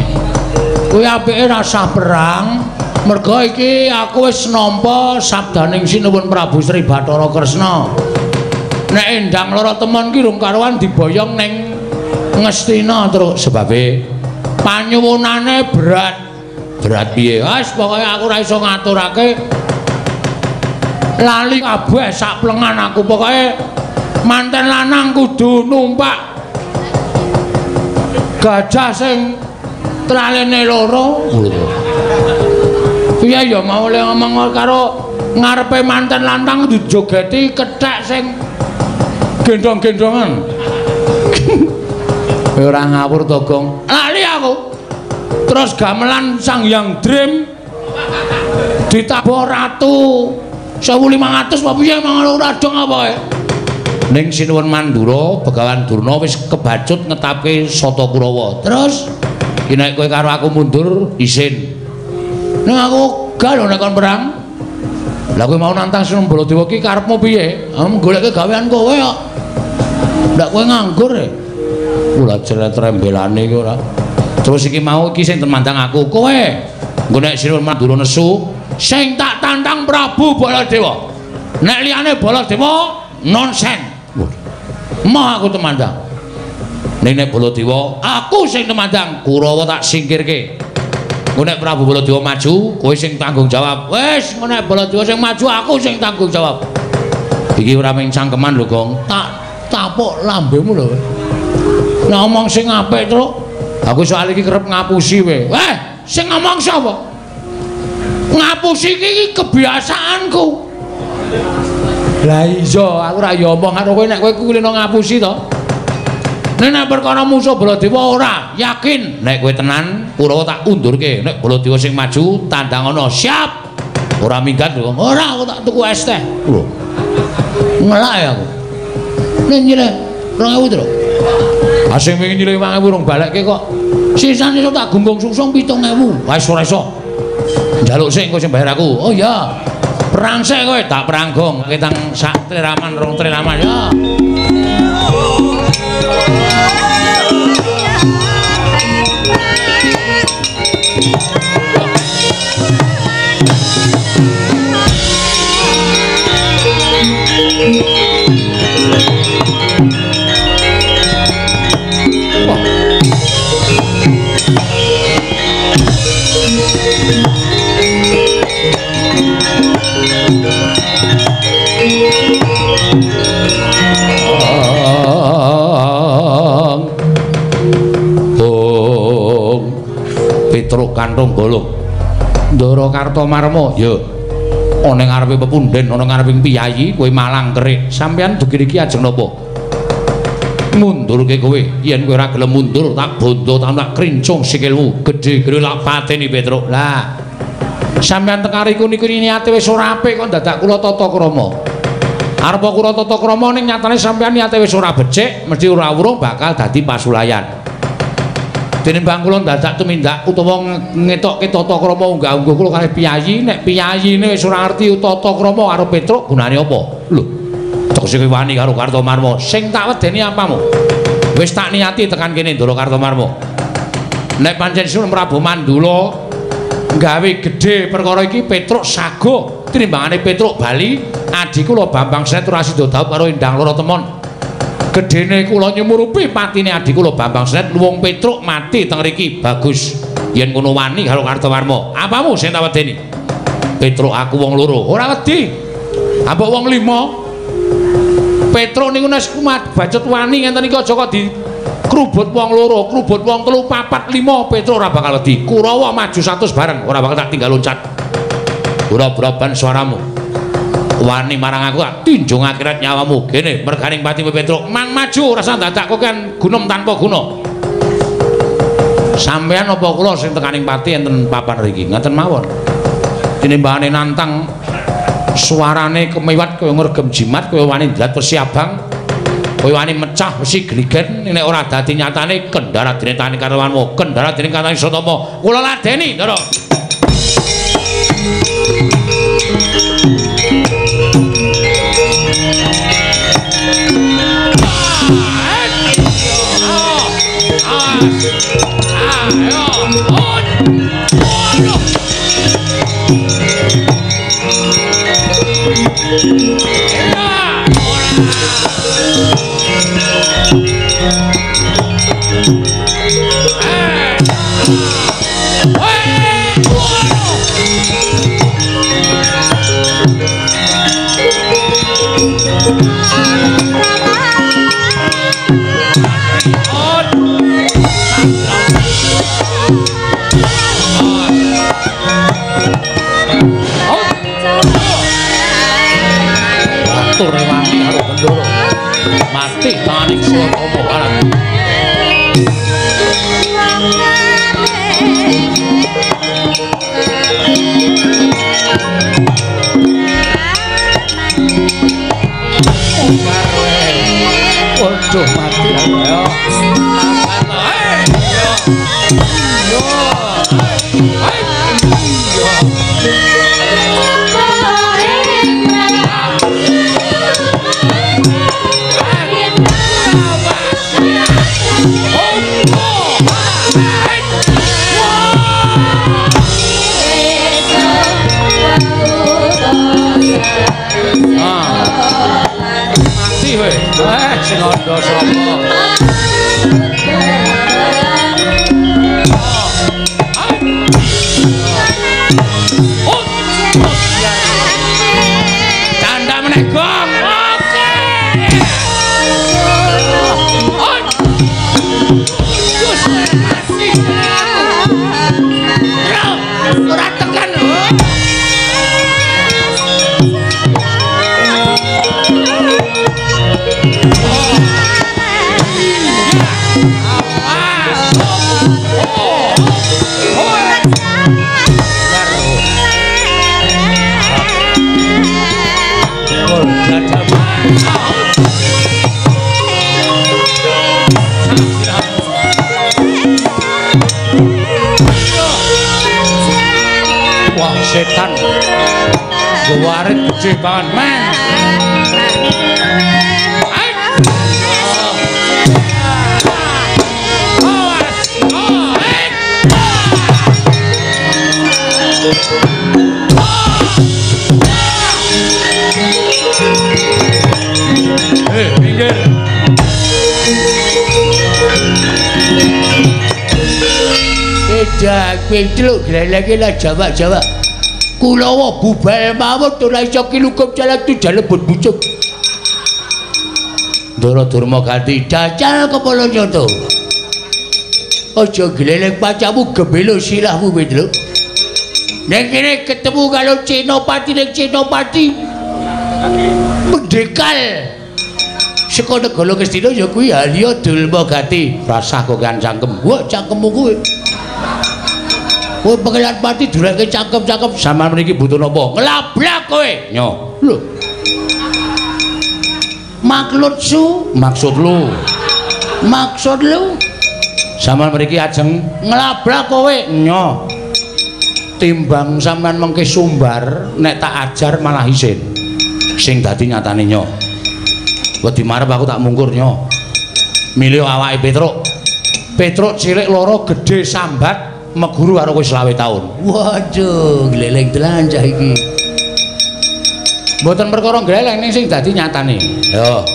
Kowe apike rasah perang, merga iki aku wis nampa sabdaning Sinuwun Prabu Sri Bathara Kresna. Nek Endang Lara Temon ki rung karuan diboyong ning Ngastina terus sebabe panyuwunane berat. Berat piye? Wis pokoke aku ora iso ngaturake. Lali kabeh sak plengan aku pokoke manten lanang kudu numpak gajah sing tralene loro. Piye ya mau le ngomong karo ngarepe manten lanang dijogeti kethek sing gendong-gendongan. Ora ngawur to, Gong. Lali aku. Terus gamelan Sang Hyang Dream ditabuh ratu 1500 apa piye mangan ora dong apa kae. Ning Sinuwun Mandura, Begawan Durna wis kebacut ngetapke Sata Kurawa. Terus iki nek kowe karo aku mundur isin. Ning aku gak lho nek kon perang. Lah kowe mau nantang Sinuwun Baladewa ki karepmu piye? Goleke gawean kowe kok. Ndak kowe nganggur e. Ora jret-rembelane iki ora. Terus iki mau iki sing temandang aku kowe. Engko nek Sinuwun Mandura nesu, sing tak tantang Prabu Baladewa. Nek liyane Baladewa nonsen. Moh aku temandang. Nek Baladewa aku sing temandang, Kurawa tak singkirke. Engko nek Prabu Baladewa maju, kowe sing tanggung jawab. Wis, engko nek Baladewa sing maju, aku sing tanggung jawab. Iki ora mung cangkeman lho, Gong. Tak tapuk lambemu lho. Nek omong sing apik, Truk. Aku soal iki kerep ngapusi kowe. Weh, sing ngomong sapa? Ngapusi iki kebiasaanku. Lah iya, aku ora ya omong karo kowe nek kowe kulino ngapusi to. Nek perkara musuh Baladewa ora, yakin nek kowe tenan Kurawa tak undurke. Nek Baladewa sing maju tandang ana, siap. Ora minggat lho. Ora, aku tak tuku es teh. Lho. Ngelak ya aku. Nek nyileh 2000 to. Ah sing wingi nyileh 5000 rong balekke kok. Sisane iso tak gunggung sungsung 7000. Wis ora iso. Njaluk sik engko sing bayar aku. Oh iya. Perang sik kowe, tak perang gong. Ketang sak triraman rong triraman ya. Petruk Kanthong Golong Ndara Kartomarma ya ana ing ngarepe pepunden ana ngarepe piyayi kowe malang kerik sampeyan dugi iki ajeng napa mundurke kowe yen kowe ora gelem mundur tak bondo tak krincung sikilmu gedhe-gedhe lak pateni Petruk. Lah sampeyan tekariku niku niate wis ora apik kok dadak kula tata krama arep kula tata krama ning nyatane sampeyan niate wis ora becik mesti ora wurung bakal dadi pasulayan. Tinimbang kula dadak tumindak utawa ngetokke tata krama unggah-ungguh kula kalih piyayi nek piyayine wis ora ngerti tata krama karo Petruk gunane apa? Lho, tegese kowe wani karo Kartomarma. Sing tak wedeni apamu? Wis tak niati tekan kene Ndara Kartomarma. Nek pancen Sunan Prabu Mandula gawe gedhe perkara iki Petruk sago tinimbangane Petruk bali adi kula Bambang Senet ora sida dhaup karo Endang Loro Temon. Gedene kula nyumurupi patine adi kula Bambang Senet luwung Petruk mati teng riki bagus yen ngono wani karo Kartomarma apamu sing tak wedeni Petruk aku wong loro ora wedi ambok wong lima Petruk niku nek kumat bacut wani ngenten iki aja kok dikrubut wong loro krubut wong telu papat lima Petruk ora bakal wedi Kurawa maju 100 bareng ora bakal tak tinggal loncat ora braban suaramu wani marang aku tak tinjung akhirat nyawamu kene merganing patimu Petruk mang maju rasa dadak kowe kan gunung tanpa guna sampean apa kula sing tekaning pati enten papan riki ngaten mawon tinimbangane nantang suarane kemiwat kaya ngregem jimat kaya wani ndlat wesi abang kaya wani mecah wesi gligen nek ora dadi nyatane kendara dene tani karwanmu kendara dene katani Satama kula ladeni Ndara. Mati tangane Suwatama barang. Waduh mati ayo. Sing andha sapa? Canda meneh gong. Oke. Ora tekan. Wah, setan. Warit gede banget, men. Pinggir. Beda Petruk lagi lah Jawa-Jawa. Kulawa bubal mawon ora iso kilukup jalan tu jalebut bucuk. Ndara Durma ganti dacal kepala nyoto. Aja gleleng pacamu gebelo silahmu Petruk. Ning kene ketemu karo Senopati ning Senopati. Mendekal. Saka negara Ngastina ya kuwi Halya Durma Gati. Rasah kokean cangkem. Wah, cangkemmu kuwi. Kowe pengelan pati durake cangkem-cangkem. Sampeyan mriki butuh napa? Nglablak kowe. Nyo. Lho. Maksud su, maksud lu. Maksud lu. Sampeyan mriki ajeng nglablak kowe. Nyo. Timbang sampeyan mengke sumbar nek tak ajar malah isin. Sing dadi nyatane nyo. Wedi marep aku tak mungkur nyo. Milih awake Petruk. Petruk cilik loro gedhe sambat meguru karo kowe 25 taun. Waduh, gleleng tenan cah iki. Mboten perkara gleleng ning sing dadi nyatane. Yo.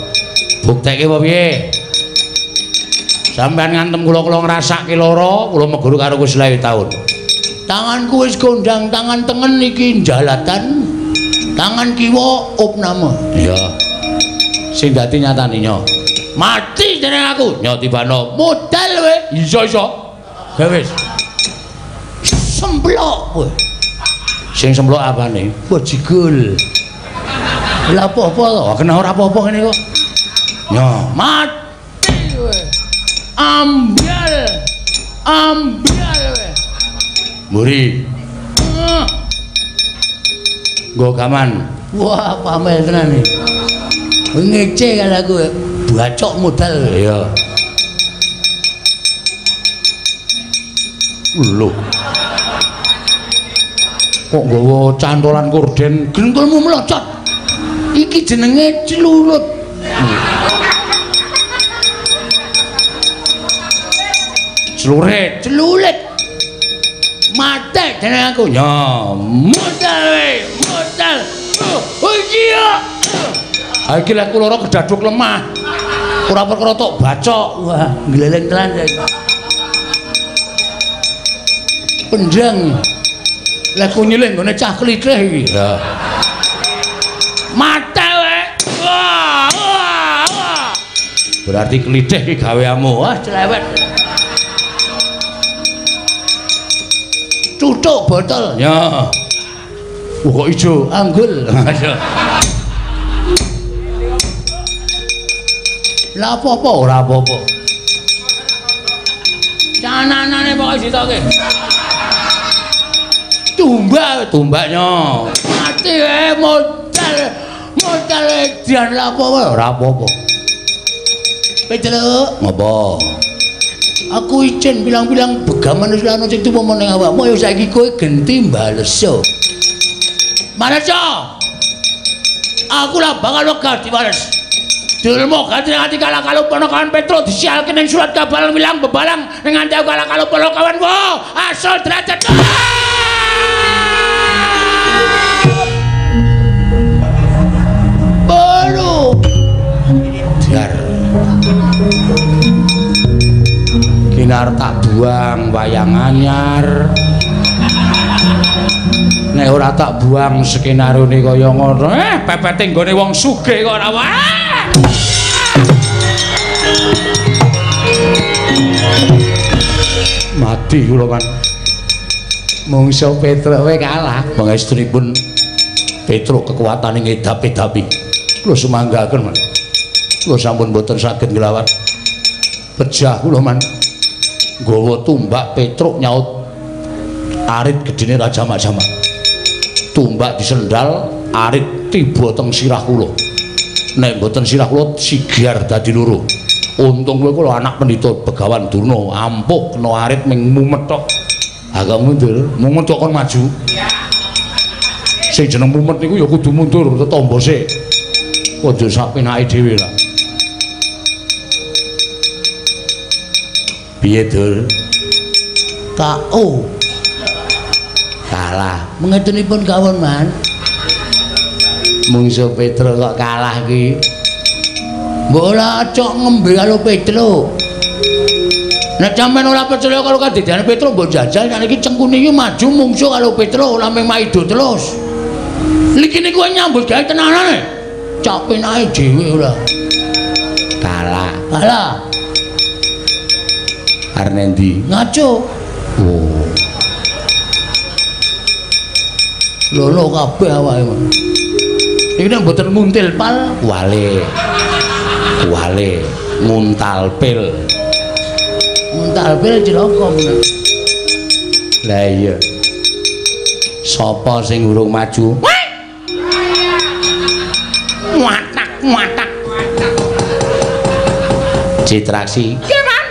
Bukteke apa piye? Sampeyan ngantem kula, kula ngrasake lara, kula meguru karo kowe 25 taun. Tanganku wis kondang, tangan tengen iki jalatan, tangan kiwa opname. Iya. Sing dadi nyatane nyo. Mati jeneng aku. Nyo tibano. Modal kowe. Iso iso. Ya wis. Semplok kowe. Sing semplok apane? Bajigul. Lha apa-apa to? Kena ora apa-apa ngene kok. Nyo, mati kowe. Ambyal. Ambyal kowe. Mburi. Nggo gaman. Wah, pamel tenan iki. Ngece karo aku. Bacok modal. Iya. Lho. Kok nggawa cantolan korden? Gengkulmu melocot. Iki jenenge celurut. Celurit, celurit. Mate jeneng aku. Ya, modal we, modal. Oh iya. Ha iki lek kula kedaduk lemah. Ora perkara tok bacok. Wah, gleleng tenan. Pendang. Lek ku nyilih nggone cah klithih iki. Ya. Mate we. Wah, wah, wah. Berarti klithih iki gaweanmu. Wah, celewet. Tutuk botol. Ya. Wah, kok ijo anggul. Lah apa-apa ora apa-apa. Cananane pokoke ditoke. Tumbak, tumbaknya. Mati modal. Modal edian lah apa-apa ora apa-apa. Petruk, ngopo? Aku izin bilang-bilang begaman wis ana sing tuwa ning awakmu ya saiki kowe genti bales yo. Males yo. Aku lah bakal wegah dibales. Dulmu ganti ati kalah kalau ponokawan Petruk disialke ning surat kabar wilang bebalang ning nganti aku kalah kalau ponokawan wo asal derajat. Baru Dar. Nek arep tak buang wayang anyar. Nek ora tak buang skenarione kaya ngono, pepete nggone wong sugih kok ora wae. Mati kula kan. Mungso Petruk we kalah. Pangestunipun Petruk kekuatane ngedap-edapi. Kula sumanggaken, Man. Kula sampun boten saged nglawan. Pejah kula, Man. Nggawa tumbak Petruk nyaut arit gedene Raja Jamak. Tumbak disendal, arit tiba teng sirah kula. Nek mboten sirah kula sigar dadi loro. Untung kowe kula anak pendhita Begawan Durna, ampuh kena arit ming mumet tok. Agak mundur, mumet kok kon maju. Sing jeneng mumet niku ya kudu mundur tetombo sik. Aja sak penake dhewe lah. Piye, Dur? KO. Kalah. Mengetunipun kawon, Man. Mungso Petruk kok kalah ki. Mbok ora cok ngembe karo Petruk. Nek sampean ora percaya karo kadidane Petruk mbok jajal nek iki cengkune iki maju mungsuh karo Petruk ora mung maido terus. Niki niku nyambut gawe tenanane. Cok penake dhewe ora. Kalah. Kalah. Arep endi? Ngaco. Oh. Lolo kabeh awake. Iki nek mboten muntil pal wale. Wale nguntal pil. Nguntal pil cilaka men. Lah iya. Sapa sing urung maju? Watak watak. Citraksi. Nggih, Man.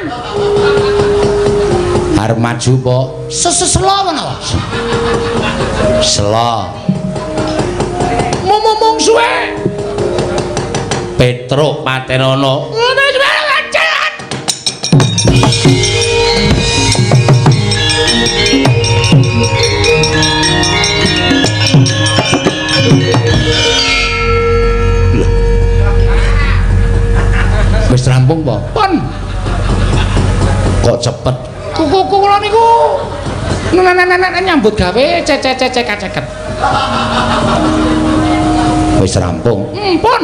Arep maju po? Seselo menawa. Selo. Mungsuhe. Petruk patenono. Wis rampung po? Pun. Kok cepet? Kuku kula niku nenek-nenek nyambut gawe cecek-cecek. Wis rampung. Pun.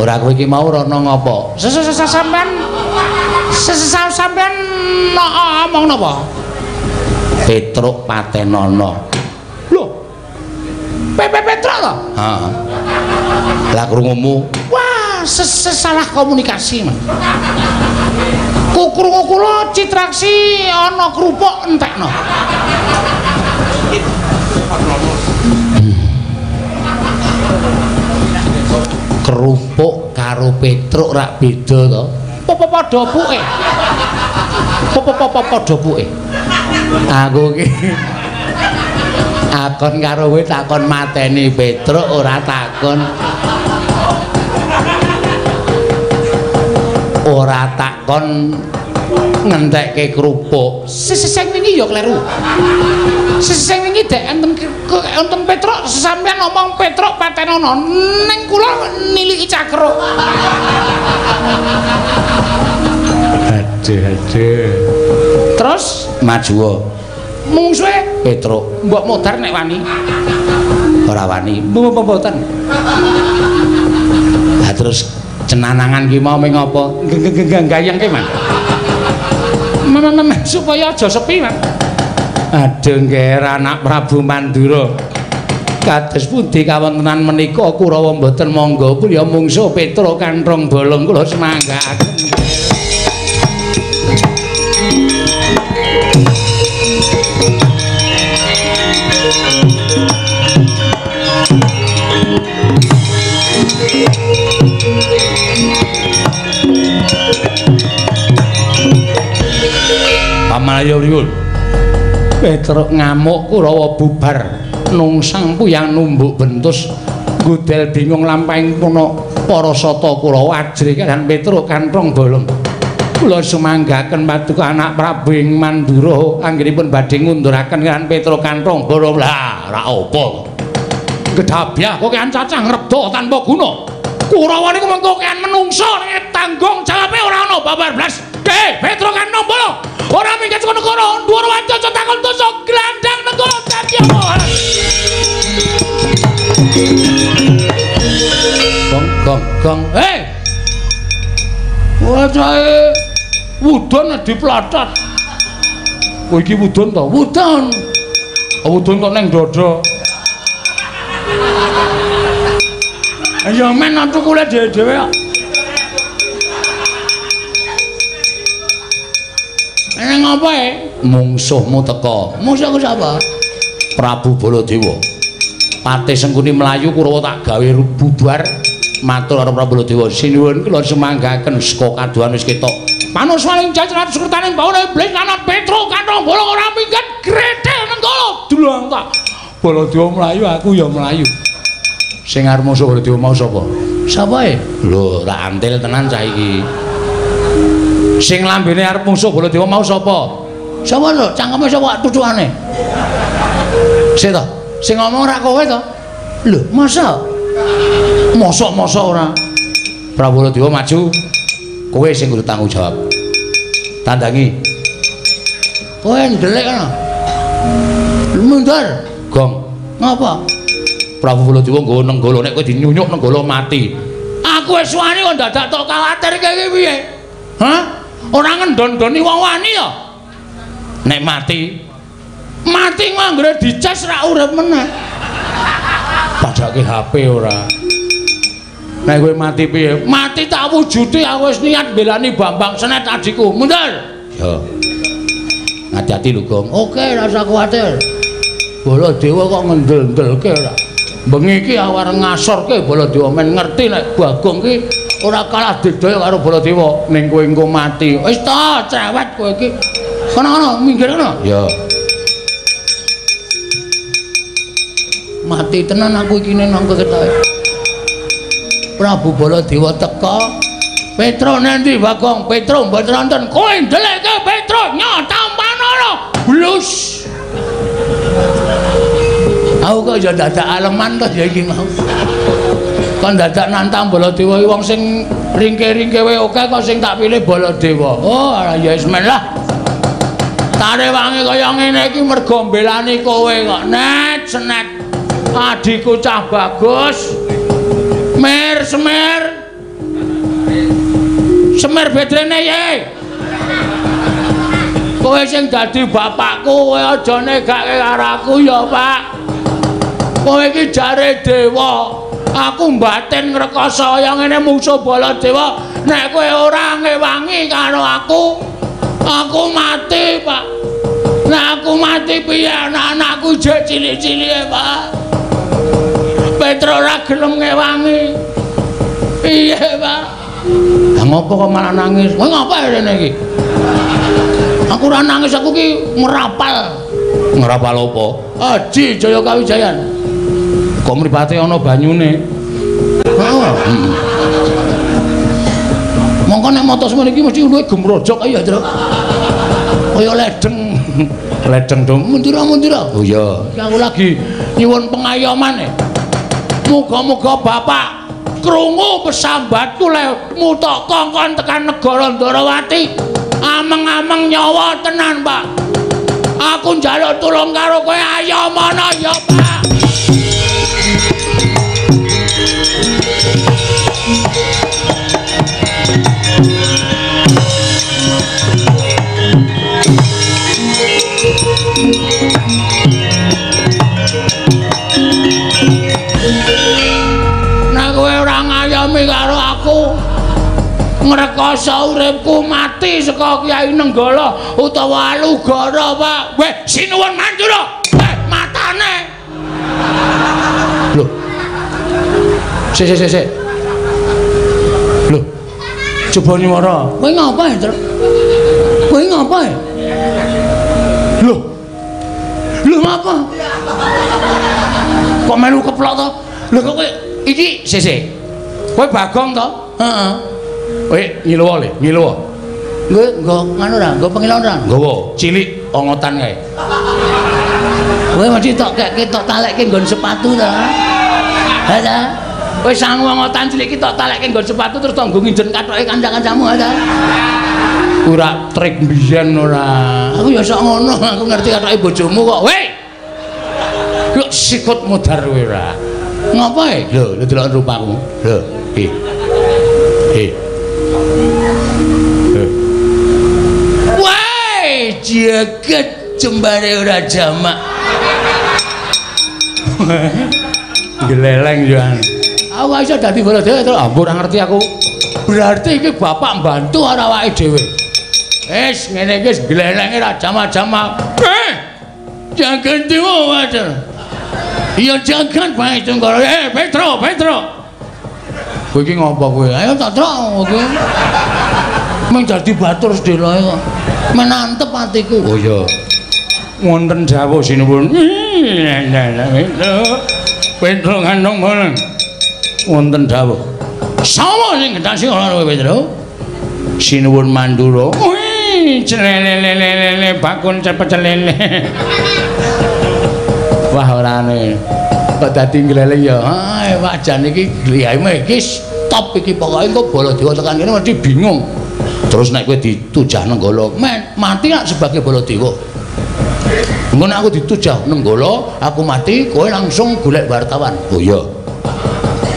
Ora kowe iki mau rono ngopo? Sampean sampean omong napa? Petruk patenono. Lho. Petruk to? Heeh. Lah krungumu? Wah, salah komunikasi, Mas. Krungu kula Citraksi ana kerupuk entekno. Kerupuk karo Petruk rak beda to? Apa padha puke? Apa padha puke? Aku ki akon karo kowe takon mateni Petruk ora takon. Ora takon ngentekke kerupuk. Sing wingi ya kleru. Sing wingi dek enten Petruk sampean ngomong Petruk patenono ning kula niliki cakruk. Aduh aduh. Terus maju mungsuhe Petruk. Mbok modar nek wani. Ora wani. Mboten. Lah terus cenanangan ki mau ming apa? Gayengke, Man. Supaya aja sepi, Man. Aduh ngger anak Prabu Mandura. Kados pundi kawontenan menika Kurawa mboten mangga kulya mungsuh Petruk kanthong bolong kula semanggaaken. Pamalaya pripun? Petruk ngamuk Kurawa bubar nungsang puyang numbuk bentus gudel bingung lampahing puna para sata Kurawa ajrih kaliyan Petruk kanthong bolong. Kula sumanggaken paduka anak Prabu ing Mandura anggenipun badhe ngunduraken kaliyan Petruk kanthong bolong. Lah ora apa. Gedhabyah kokean cacah ngrebda tanpa guna. Kurawa niku mengko kokean menungsa nek tanggung jawabe ora ana babar blas. Ke Petro Kantong Bolong ora minggat saka negara Ndwarawati aja takon dosa glandang negara dadi apa. Gong gong gong. Hei. Wacahe wudon diplotot. Kowe iki wudon to? Wudon. Wudon kok neng dada. Ya men tukule dhewe-dhewe kok. Neng apa e? Mungsuhmu teka. Mungsuhku sapa? Prabu Baladewa. Patih Sengkuni mlayu Kurawa tak gawe bubar matur karo Prabu Baladewa. Sinuwun kula sumanggaken saka kaduhan wis ketok. Manuswaning jajaran sukertaning bawana iblis lanang Petro Kantong Bolong ora minggat gretel Nenggala. Dulang tak. Baladewa mlayu aku ya mlayu. Sing arep musuh Baladewa mau sapa? Sapa e? Lho, tak antil tenan cah iki. Sing lambene arep musuh Baladewa mau sapa? Sapa lho? Cangkeme sapa tutuane? Sik to. Sing ngomong ora kowe to? Lho, masa? Mosok-mosok ora. Prabu Baladewa maju. Kowe sing kudu tanggung jawab. Tandangi. Kowe ndelik ana. Mundur. Gong. Ngapa? Prabu Baladewa nggawa Nenggala, nek kowe dinyunyuk Nenggala mati. Aku wis wani kok dadak tok kuwatir iki piye? Hah? Ora ngendon-ndoni wong wani ya? Nek mati, mati nganggere dicas ra urip meneh. Padake HP ora. Nek kowe mati piye? Mati tak wujude aku wis niat mbelani Bambang Senet adikku. Mundur. Ya. Hati-hati lho, Gong. Oke, rasa kuwatir. Baladewa kok ngendel-ndelke ora. Bengi iki aku arep ngasorke Baladewa men ngerti nek Bagong ki ora kalah didaya karo Baladewa ning kowe engko mati. Wis ta, cerewet kowe iki. Kono-kono minggir kono. Ya. Mati tenan aku iki nang ketoke. Prabu Baladewa teka. Petro nendi Bagong? Petro mboten wonten. Kowe ndelekke Petro nyotampanana. Blus. Aku kok ya dadak aleman to ya iki mau. Kon dadak nantang Baladewa iki wong sing ringke-ringke wae akeh kok sing tak pilih Baladewa. Oh, ya wis men lah. Tarewangi kaya ngene iki mergo mbelani kowe kok. Net senet. Adikku cah bagus. Mer semer. Semer bedrene ye. Kowe sing dadi bapakku, kowe aja negake karo aku ya, Pak. Kowe iki jare dewa. Aku mbatin ngrekoso kaya ngene mungsuh Baladewa. Nek kowe ora ngewangi karo aku, aku mati, Pak. Nek aku mati piye anak-anakku jek cilik-cilike, Pak. Petro ora gelem ngewangi. Piye, Pak? Lah ngopo kok malah nangis? Kowe ngapa rene iki? Aku ora nangis, aku ki ngrapal. Ngrapal apa? Aji Jaya Kawijayan. Kok mripate ana banyune? Heeh. Mongko nek mata semene iki mesti luwih gemrojok ya, Truk. Kaya ledeng. Ledeng dong. Mundura-mundura. Oh iya. Aku lagi nyuwun pengayoman. Muga-muga bapak krungu pesambatku le mutok kongkon tekan negara Ndorowati. Ameng-ameng nyawa tenan, Pak. Aku njaluk tulung karo kowe, ayo mono ya, Pak. Nek kowe ora ngayomi karo aku, ngrekoso uripku mati saka Kyai Nenggala utawa Alugara, Pak. Weh, sinuwun manjura. Weh, matane. Lho. Sik sik sik. Lho. Coba nyuwara. Kowe ngapa, Truk? Kowe ngapa? Lho. Lho ngapa? Kok melu keplok to? Lho kok kowe iki sik sik. Kowe Bagong to? Heeh. Kowe ngiluwa le, ngiluwa. Nggo nggo nganu ra, nggo pengilon ra? Nggawa, cilik ongotan kae. Kowe mesti tok kekke tok talekke nggon sepatu ta. Ha ta? Kowe sangu ongotan cilik iki tok talekke nggon sepatu terus tok nggo nginjen kathoke kanca-kancamu ha ta. Ora trik mbiyen ora. Aku ya sok ngono, aku ngerti katake bojomu kok. Weh. Kok sikut modar kowe ora. Ngapa e? Lho, lho delok rupaku. Lho, iki. Eh. Wah, jagat jembare ora jamak. Gleleng yo. Aku iso dadi Baladewa to. Ampun ora ngerti aku. Berarti iki bapak mbantu karo awake dhewe. Wis ngene iki wis glelenge ra jamak-jamak. Eh! Jagat dewa wajar. Iya jagat bae Tunggara. Eh, Petro, Petro. Kowe iki ngopo kowe? Ayo tak trok kowe. Mung dadi batur sedeloe kok. Menantep atiku. Oh iya. Wonten dawuh sinuwun. Petro ngandung ngono. Wonten dawuh. Sapa sing gendhasi ora kowe Petro? Sinuwun Mandura. Wih, celelelelele bakun cepet celele. Wah orane. Kok dadi ngleleng ya. Ah, Pak jan iki gliyame iki stop iki pokoke engko Baladewa tekan kene mesti bingung. Terus nek kowe ditujah Nenggala, men mati lak sebagai Baladewa. Engko nek aku ditujah Nenggala, aku mati, kowe langsung golek wartawan. Oh iya.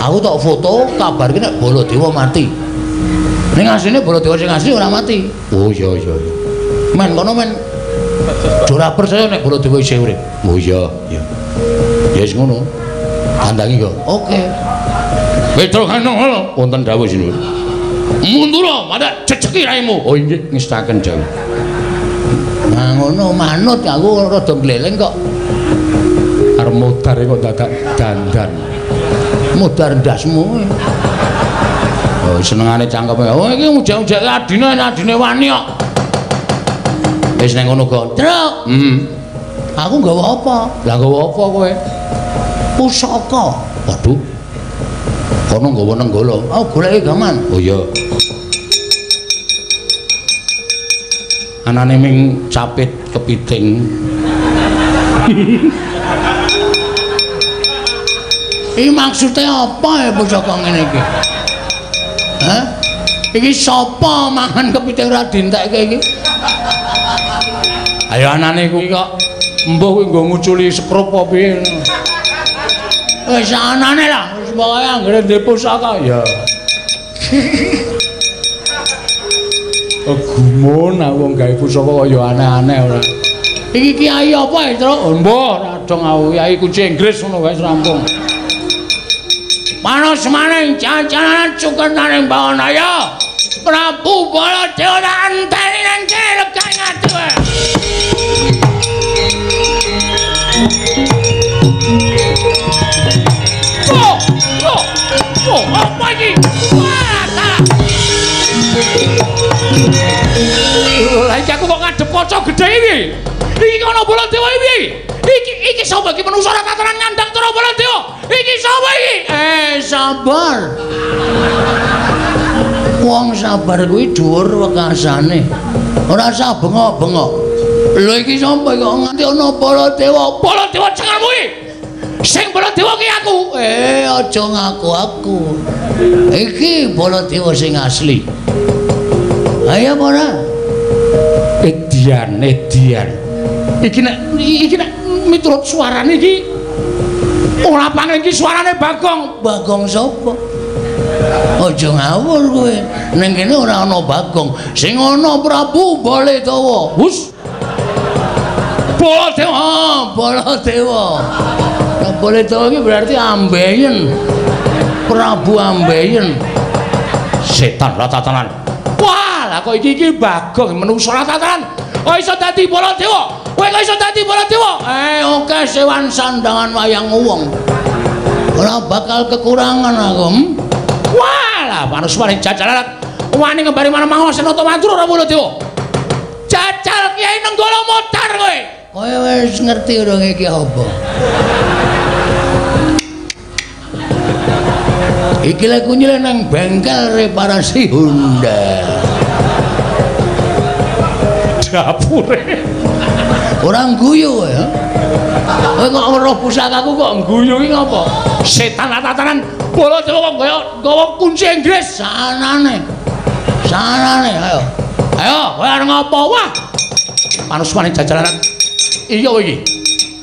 Aku tak foto kabarke nek Baladewa mati. Ning asline Baladewa sing asli ora mati. Oh iya iya iya. Men kono men ora percaya nek Baladewa isih urip. Oh iya iya. Ya wis ngono. Tandangi kok. Oke. Petro ngono wonten dawuh sinuwun. Mundura madak jejeki raimu. Oh inggih ngestaken dawuh. Nah ngono manut aku rada gleleng kok. Arep modar kok dadak dandan. Modar ndasmu. Oh senengane cangkeme. Oh iki ujak-ujake adine adine wani kok. Wis nang ngono kok. Truk. Aku nggawa apa? Lah nggawa apa kowe? Pusaka. Waduh. Kono nggawa Nenggala. Oh goleki gaman. Oh iya. Anane ming capit kepiting. Iki maksude apa ya pusaka ngene iki? Hah? Iki sapa mangan kepiting ora dientekke iki? Ayo anane kuwi kok embuh kuwi nggo nguculi sekrup apa piye ngono. Wis anane lah, wis pokoke anggere ndek pusaka ya. Oh gumun aku wong gawe pusaka kok ya aneh-aneh ora. Iki kiai apa ya, Truk? Embuh ora dong aku kiai kunci Inggris ngono wae rampung. Panas maning jajanan cukenaning Bawanaya. Prabu Baladewa tak enteni nang kene legae ngadu. Oh, oh, oh, apa iki? Wah, salah. Lah iki aku kok ngadep kaca gedhe iki. Iki ana Baladewa iki. Iki sapa iki manungsa ora tataran ngandang cara Baladewa? Iki sapa iki? Eh, sabar. Wong sabar kuwi dhuwur wekasane. Ora usah bengok-bengok. Lho iki sapa kok nganti ana Baladewa? Baladewa cengelmu iki. Sing Baladewa ki aku. Eh, aja ngaku aku. Iki Baladewa sing asli. Ayo apa ora? Edian, edian. Iki nek miturut suarane iki ora pangen iki suarane Bagong. Bagong sapa? Aja ngawur kowe. Ning kene ora ana Bagong. Sing ana Prabu Baladewa. Hus. Baladewa, Baladewa. Baladewa iki berarti ambeien. Prabu ambeien. Setan ratatanan. Wah, lah kok iki Bagong menungso ratatanan. Kok iso dadi Baladewa? Kowe kok iso dadi Baladewa? Eh, oke sewan sandangan wayang wong. Ora bakal kekurangan aku. Wah, lah manus paling jajalan. Wani ngembari manah Senata Mandura ora Baladewa. Jajal Kiai Nenggala modar kowe. Kowe wis ngerti urung iki apa? Iki lek kunyile nang bengkel reparasi Honda. Dapure. Ora ngguyu ya. Kowe kok weruh pusakaku kok ngguyu iki ngopo? Setan tatanan Baladewa kok kaya nggawa kunci Inggris. Sanane. Sanane ayo. Ayo, kowe arep ngopo? Wah. Panusmane jajalaran. Iya iki.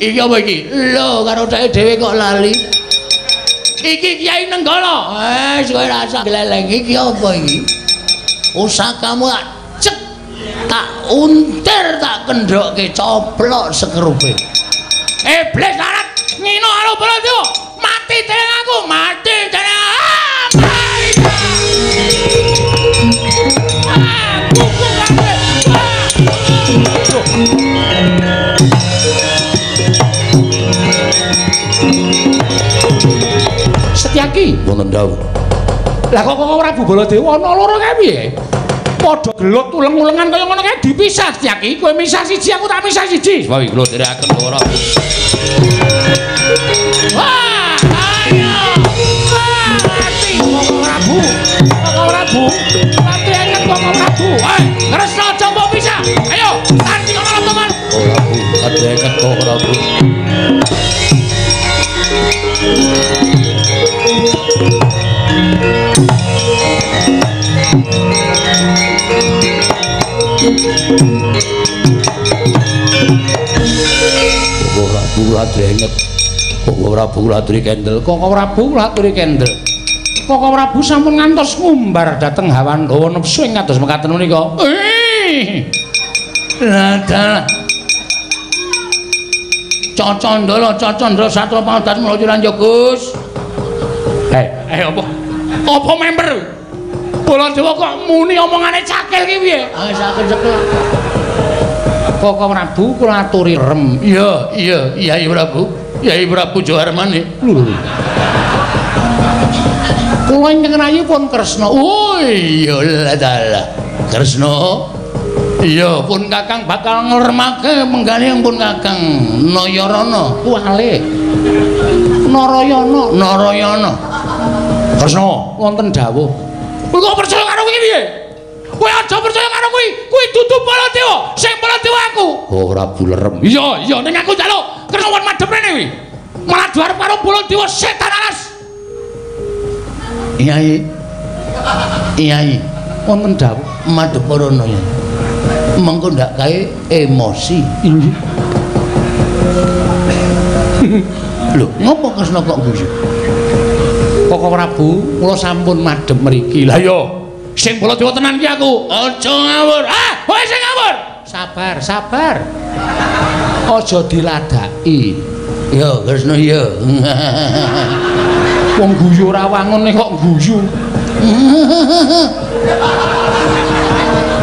Iya apa iki? Lho, karo dheke dhewe kok lali. Iki Kyai Nenggala. Wes kowe rasa gleleng iki apa iki? Pusakamu tak cek, tak untir, tak kendhokke coplok sekerupe. Iblis larat ngino karo Baladewa. Mati dening aku, mati dening. Aku kabeh. Setyaki wonten dawuh. Lah kok kok Prabu Baladewa ana loro kae piye? Padha gelut uleng-ulengan kaya ngono kae dipisah Setyaki. Kowe misah siji, aku tak misah siji. Wae kula dherekaken ora. Wah, ayo. Wah, mati Koko Prabu. Koko Prabu. Mati anget Koko Prabu. Hei, Kresna aja mbok pisah. Ayo, tarik kono teman. Ora Bu, kadheken Koko Prabu. Koko Prabu ladrenget. Koko Prabu laturi kendel. Koko Prabu laturi kendel. Koko Prabu sampun ngantos ngumbar dhateng hawa nafsu ing kados mekaten menika. Lah dalah. Cocondala cocondala satra pangadat mlayu lanjut Gus. Eh apa? Apa member? Baladewa kok muni omongane cakil ki piye? Ah cakil-cakil. Koko Prabu kula aturi rem. Iya, iya, Yai Prabu. Yai Prabu Jawarmane. Lho. Kula ingkang rayi pun Kresna. Oh iya lah dalah. Kresna. Iya, pun Kakang bakal ngleremake menggane pun Kakang Nayarana kuwale. Narayana, Narayana. Kresna wonten dawuh. Kowe kok percaya karo kuwi piye? Kowe aja percaya karo kuwi. Kuwi dudu Baladewa, sing Baladewa aku. Oh, Prabu lerem. Iya, iya ning aku njaluk Kresna won madhep rene kuwi. Malah diarep karo Baladewa setan alas. Yai. Yai, wonten dawuh madhep rono ya. Mengko ndak kae emosi. Inggih. Lho, ngopo Kresna kok guyu? Koko Prabu, kula sampun madhep mriki. Lah iya, sing Baladewa tenan ki aku. Aja ngawur. Ah, kowe sing ngawur. Sabar, sabar. Aja diladaki. Ya, Kresna ya. Wong guyu ora wangune kok guyu.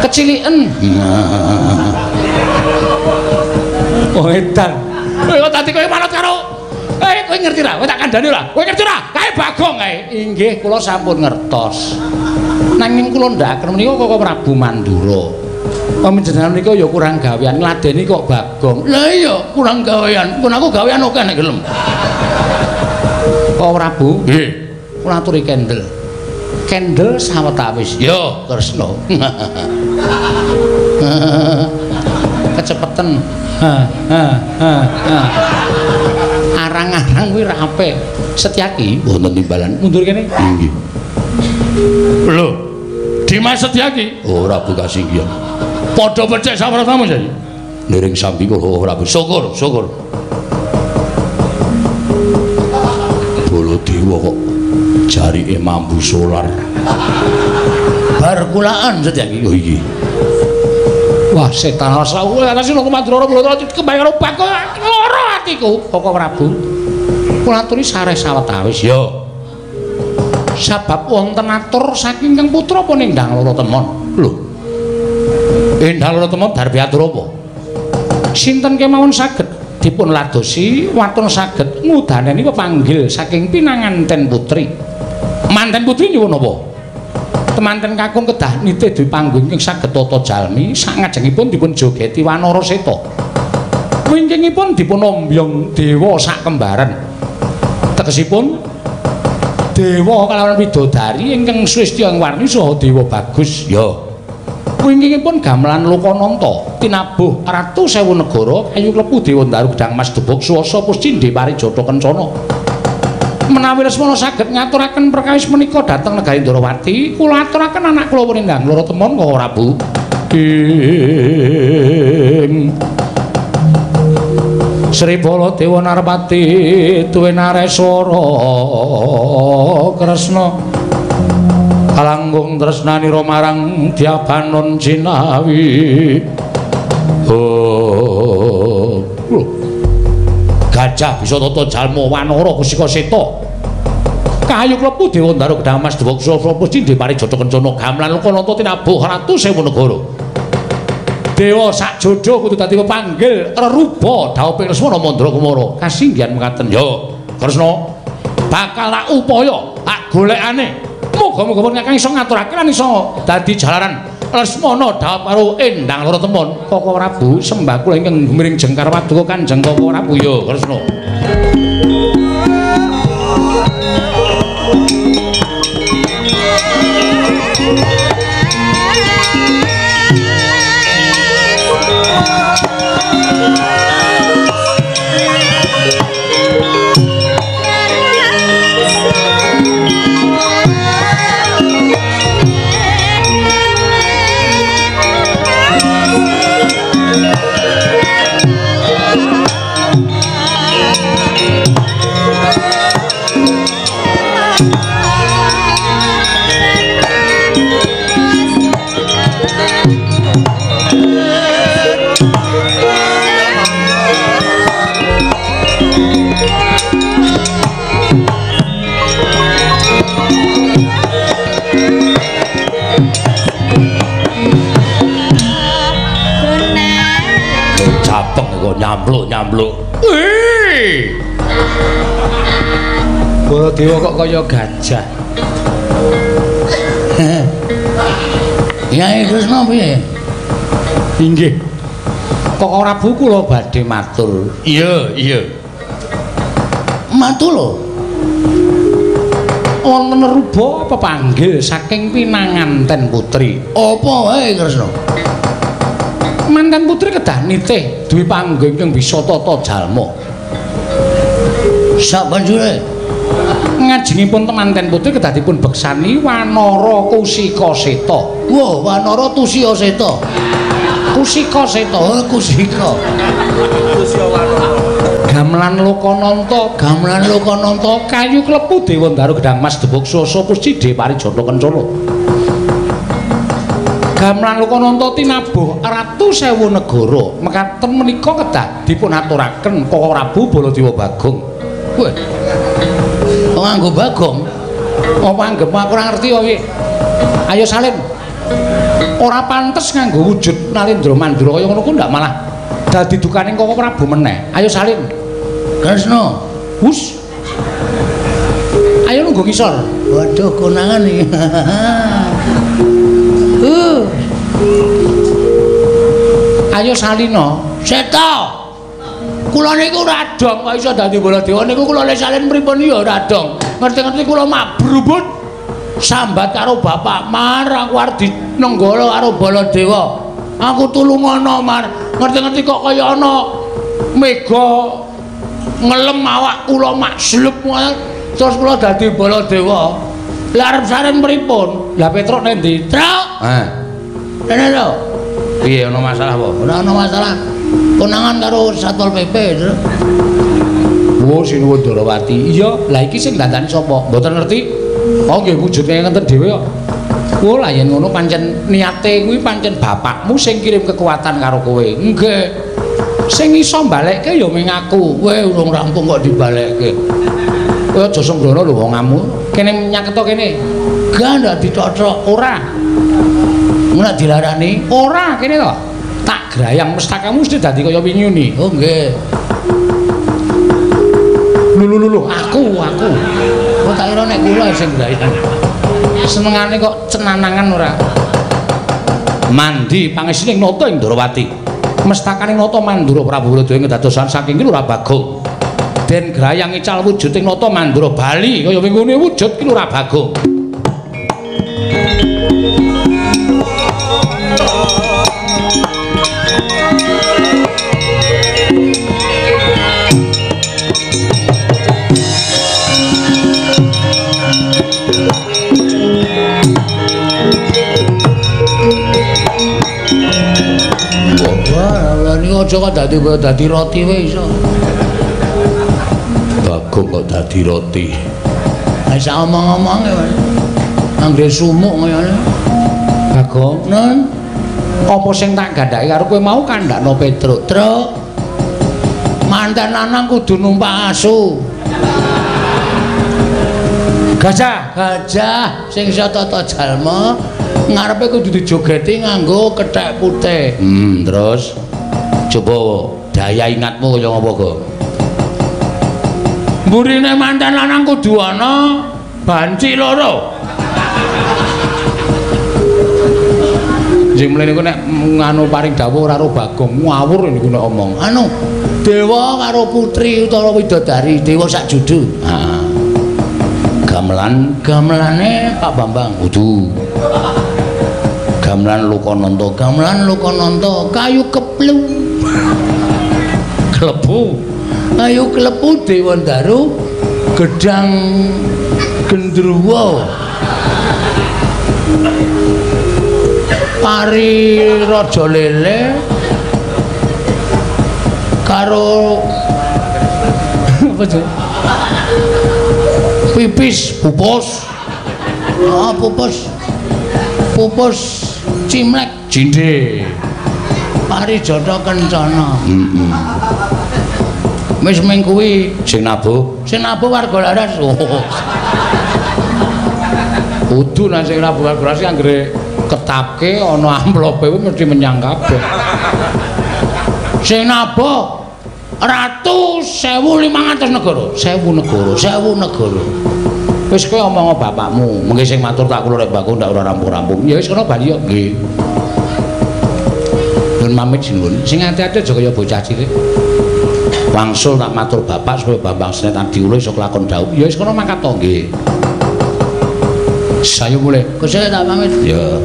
Keciliken. Oh edan. Kowe kok dadi kowe manut karo kowe ngerti ra? Kowe tak kandhani ora? Kowe ngerti ora? Kae Bagong kae. Inggih, kula sampun ngertos. Nanging kula ndakaken menika Koko Prabu Mandura. Panjenengan menika ya kurang gawean, ngladeni kok Bagong. Lah iya, kurang gawean. Pun aku gawean akeh nek gelem. Koko Prabu, nggih. Kula aturi kendel. Kendel sawetawis. Yo, Kresna. Kecepetan. Ha ha ha ha. Arang-arang kuwi ra apik. Setyaki wonten timbalan. Mundur kene. Inggih. Lho. Dimas Setyaki. Oh, Prabu Kasinggihan. Padha becik sapratamu saiki. Niring sambi kula Prabu. Syukur, syukur. Baladewa kok jarike mambu solar. Bar kulaan Setyaki. Oh iki. Wah, setan rasa kowe atase lho Mandura kula kembali karo Bagong lara atiku. Koko Prabu. Kula aturi sareh sawetawis. Yo. Sabab wonten atur saking Kang Putra pun Endang Loro Temon. Lho. Endang Loro Temon darbe atur apa? Sinten kemawon saged dipun ladosi waton saged ngudaneni pepanggil saking pinanganten putri. Manten putri nyuwun apa? Temanten kakung kedah nitih dwi panggung ing saged tata jalmi sangajengipun dipun jogeti wanara seta. Wingkingipun dipun ombyong dewa sak kembaran. Tegesipun dewa kalawan widodari ingkang swestya ing warni saha dewa bagus. Ya. Wingkingipun gamelan Lokananta tinabuh ratu sewu negara kayu klepu dewa ndaru gedang mas debog swasa puscindhe parijata kencana. Menawi Lesmana saged ngaturaken perkawis menika dhateng negari Ndrawati, kula aturaken anak kula Endang Loro Temon Koko Prabu. Ing Sri Baladewa Narpati tuwe nareswara Kresna kalangkung tresnanira marang Dyabanon jinawi. Oh, gajah bisa tata jalma wanara kusika seta kayu klepu dewa ndaru gedhang mas dewa kusala pusti parijata kencana gamelan lokananta tinabuh ratu sewu negara. Dewa sak jodo kudu dadi pepanggil reruba dhawuhing Lesmana Mandra Kumara. Kasinggihan mekaten ya Kresna bakal tak upaya tak golekane. Muga-muga pun kakang iso ngaturake lan iso dadi jalaran Lesmana dhawuh karo Endang Loro Temon. Koko Prabu sembah kula ingkang gumiring jengkar paduka Kanjeng Koko Prabu ya Kresna. Nyambluk-nyambluk. Wih. Baladewa kok kaya gajah. Yai Kresna piye? Inggih. Kok Prabu kula badhe matur. Iya, iya. Matur lho. Wonten ruba pepanggil saking pinanganten putri. Apa wae Kresna? Manten putri kedah nitih duwe pangga ingkang bisa tata jalma. Sabanjure ngajengipun temanten putri kedah dipun beksani Wanara Kusika Seta. Wah, Wanara Tusya Seta. Kusika Seta, oh Kusika. Tusya Wanara. Gamelan Lokananta, gamelan Lokananta kayu klepu dewa ndaru gedhang mas debuk swasa pusti parijata kencana. Gamelan Lokananta tinabuh ratu sewu negara. Mekaten menika kedah dipun aturaken Koko Prabu Baladewa Bagong. Wah. Kok nganggo Bagong? Apa anggep aku ora ngerti kok iki. Ayo salin. Ora pantes nganggo wujud Nalendra Mandura kaya ngono ku ndak malah dadi dukaning Koko Prabu meneh. Ayo salin. Kresna. Hus. Ayo nunggu ngisor. Waduh konangan iki. Ayo salina. Seta. Kula niku ora dong kok iso dadi Baladewa niku kula le salin pripun ya ora dong. Ngerti-ngerti kula mabrubut sambat karo bapak Mar, aku arep dinenggala karo Baladewa. Aku tulungono Mar. Ngerti-ngerti kok kaya ana mega ngelem awak kula makslup terus kula dadi Baladewa. Lah arep salin pripun? Lah Petruk nek ndi? Truk. Heh. Rene lho. Piye ana masalah apa? Ora ana masalah. Konangan karo Satpol PP, Truk. Oh, sinuwun Darawati. Iya, lah iki sing dandani sapa? Mboten ngerti. Oh, nggih wujudne ngenten dhewe kok. Oh, lah yen ngono pancen niate kuwi pancen bapakmu sing kirim kekuatan karo kowe. Nggih. Sing iso mbalekke ya mung aku. Kowe urung rampung kok dibalekke. Kowe aja sembrono lho wong amu. Kene nyaketo kene. Gak ndak dicocok ora. Ora dilarani? Ora kene to. Tak grayang mestakamu mesti dadi kaya wingi. Oh nggih. Lho lho lho, aku. Kok tak kira nek kula sing grayang. Senengane kok cenanangan ora. Mandi pangesining nata ing Ndrawati. Mestakane nata Mandura Prabu Baladewa ing kedadosan saking Ki Lurah Bagong. Den grayang ical wujuding nata Mandura bali kaya wingune wujud Ki Lurah Bagong. kok dadi roti wae iso. Bagong kok dadi roti. Ha sak omong-omonge wae. Anggere sumuk kayane. Bagong, Nun, apa sing tak gandhake karo kowe mau kandhakno Petruk? Truk. Manten lanang kudu numpak asu. Gajah, gajah sing iso tata jalma ngarepe kudu dijogeti nganggo kethek putih. Terus coba daya ingatmu kaya ngapa, Gong? Mburine manten lanang kudu ana banci loro. Sing mlene niku nek nganu paring dawuh ora karo Bagong, ngawur niku nek omong. Anu, dewa karo putri utawa widodari, dewa sak judu. Heeh. Gamelan, gamelane Pak Bambang. Kudu. Gamelan Lokananta, gamelan Lokananta, kayu keplu. Klebu. Kayu klepu Dewa Ndaru, gedang gendruwo. Pari Raja Lele karo apa jenenge? Pipis, pupus. Oh, pupus. Pupus cimlek cindhe. Parijata kencana. Heeh. Wis ming kuwi sing nabuh, sing nabuh warga laras. Oh. Kudu nek sing nabuh warga laras anggere ketapke ana amplope kuwi mesti menyang kabeh. Sing nabuh ratu 1500 negara, 1000 negara, 1000 negara. Wis kowe omong bapakmu, mengke sing matur tak kula rek Bagong ndak ora rampung-rampung. Ya wis kono bali yo. Nggih. Nyun pamit sinuwun. Sing ati-ati aja kaya bocah cilik. Wangsul tak matur bapak supaya Bambang Senet Adiwulo iso kelakon dhawuh. Ya wis kono mangkat to nggih. Sayo mulih. Gusti tak pamit. Ya.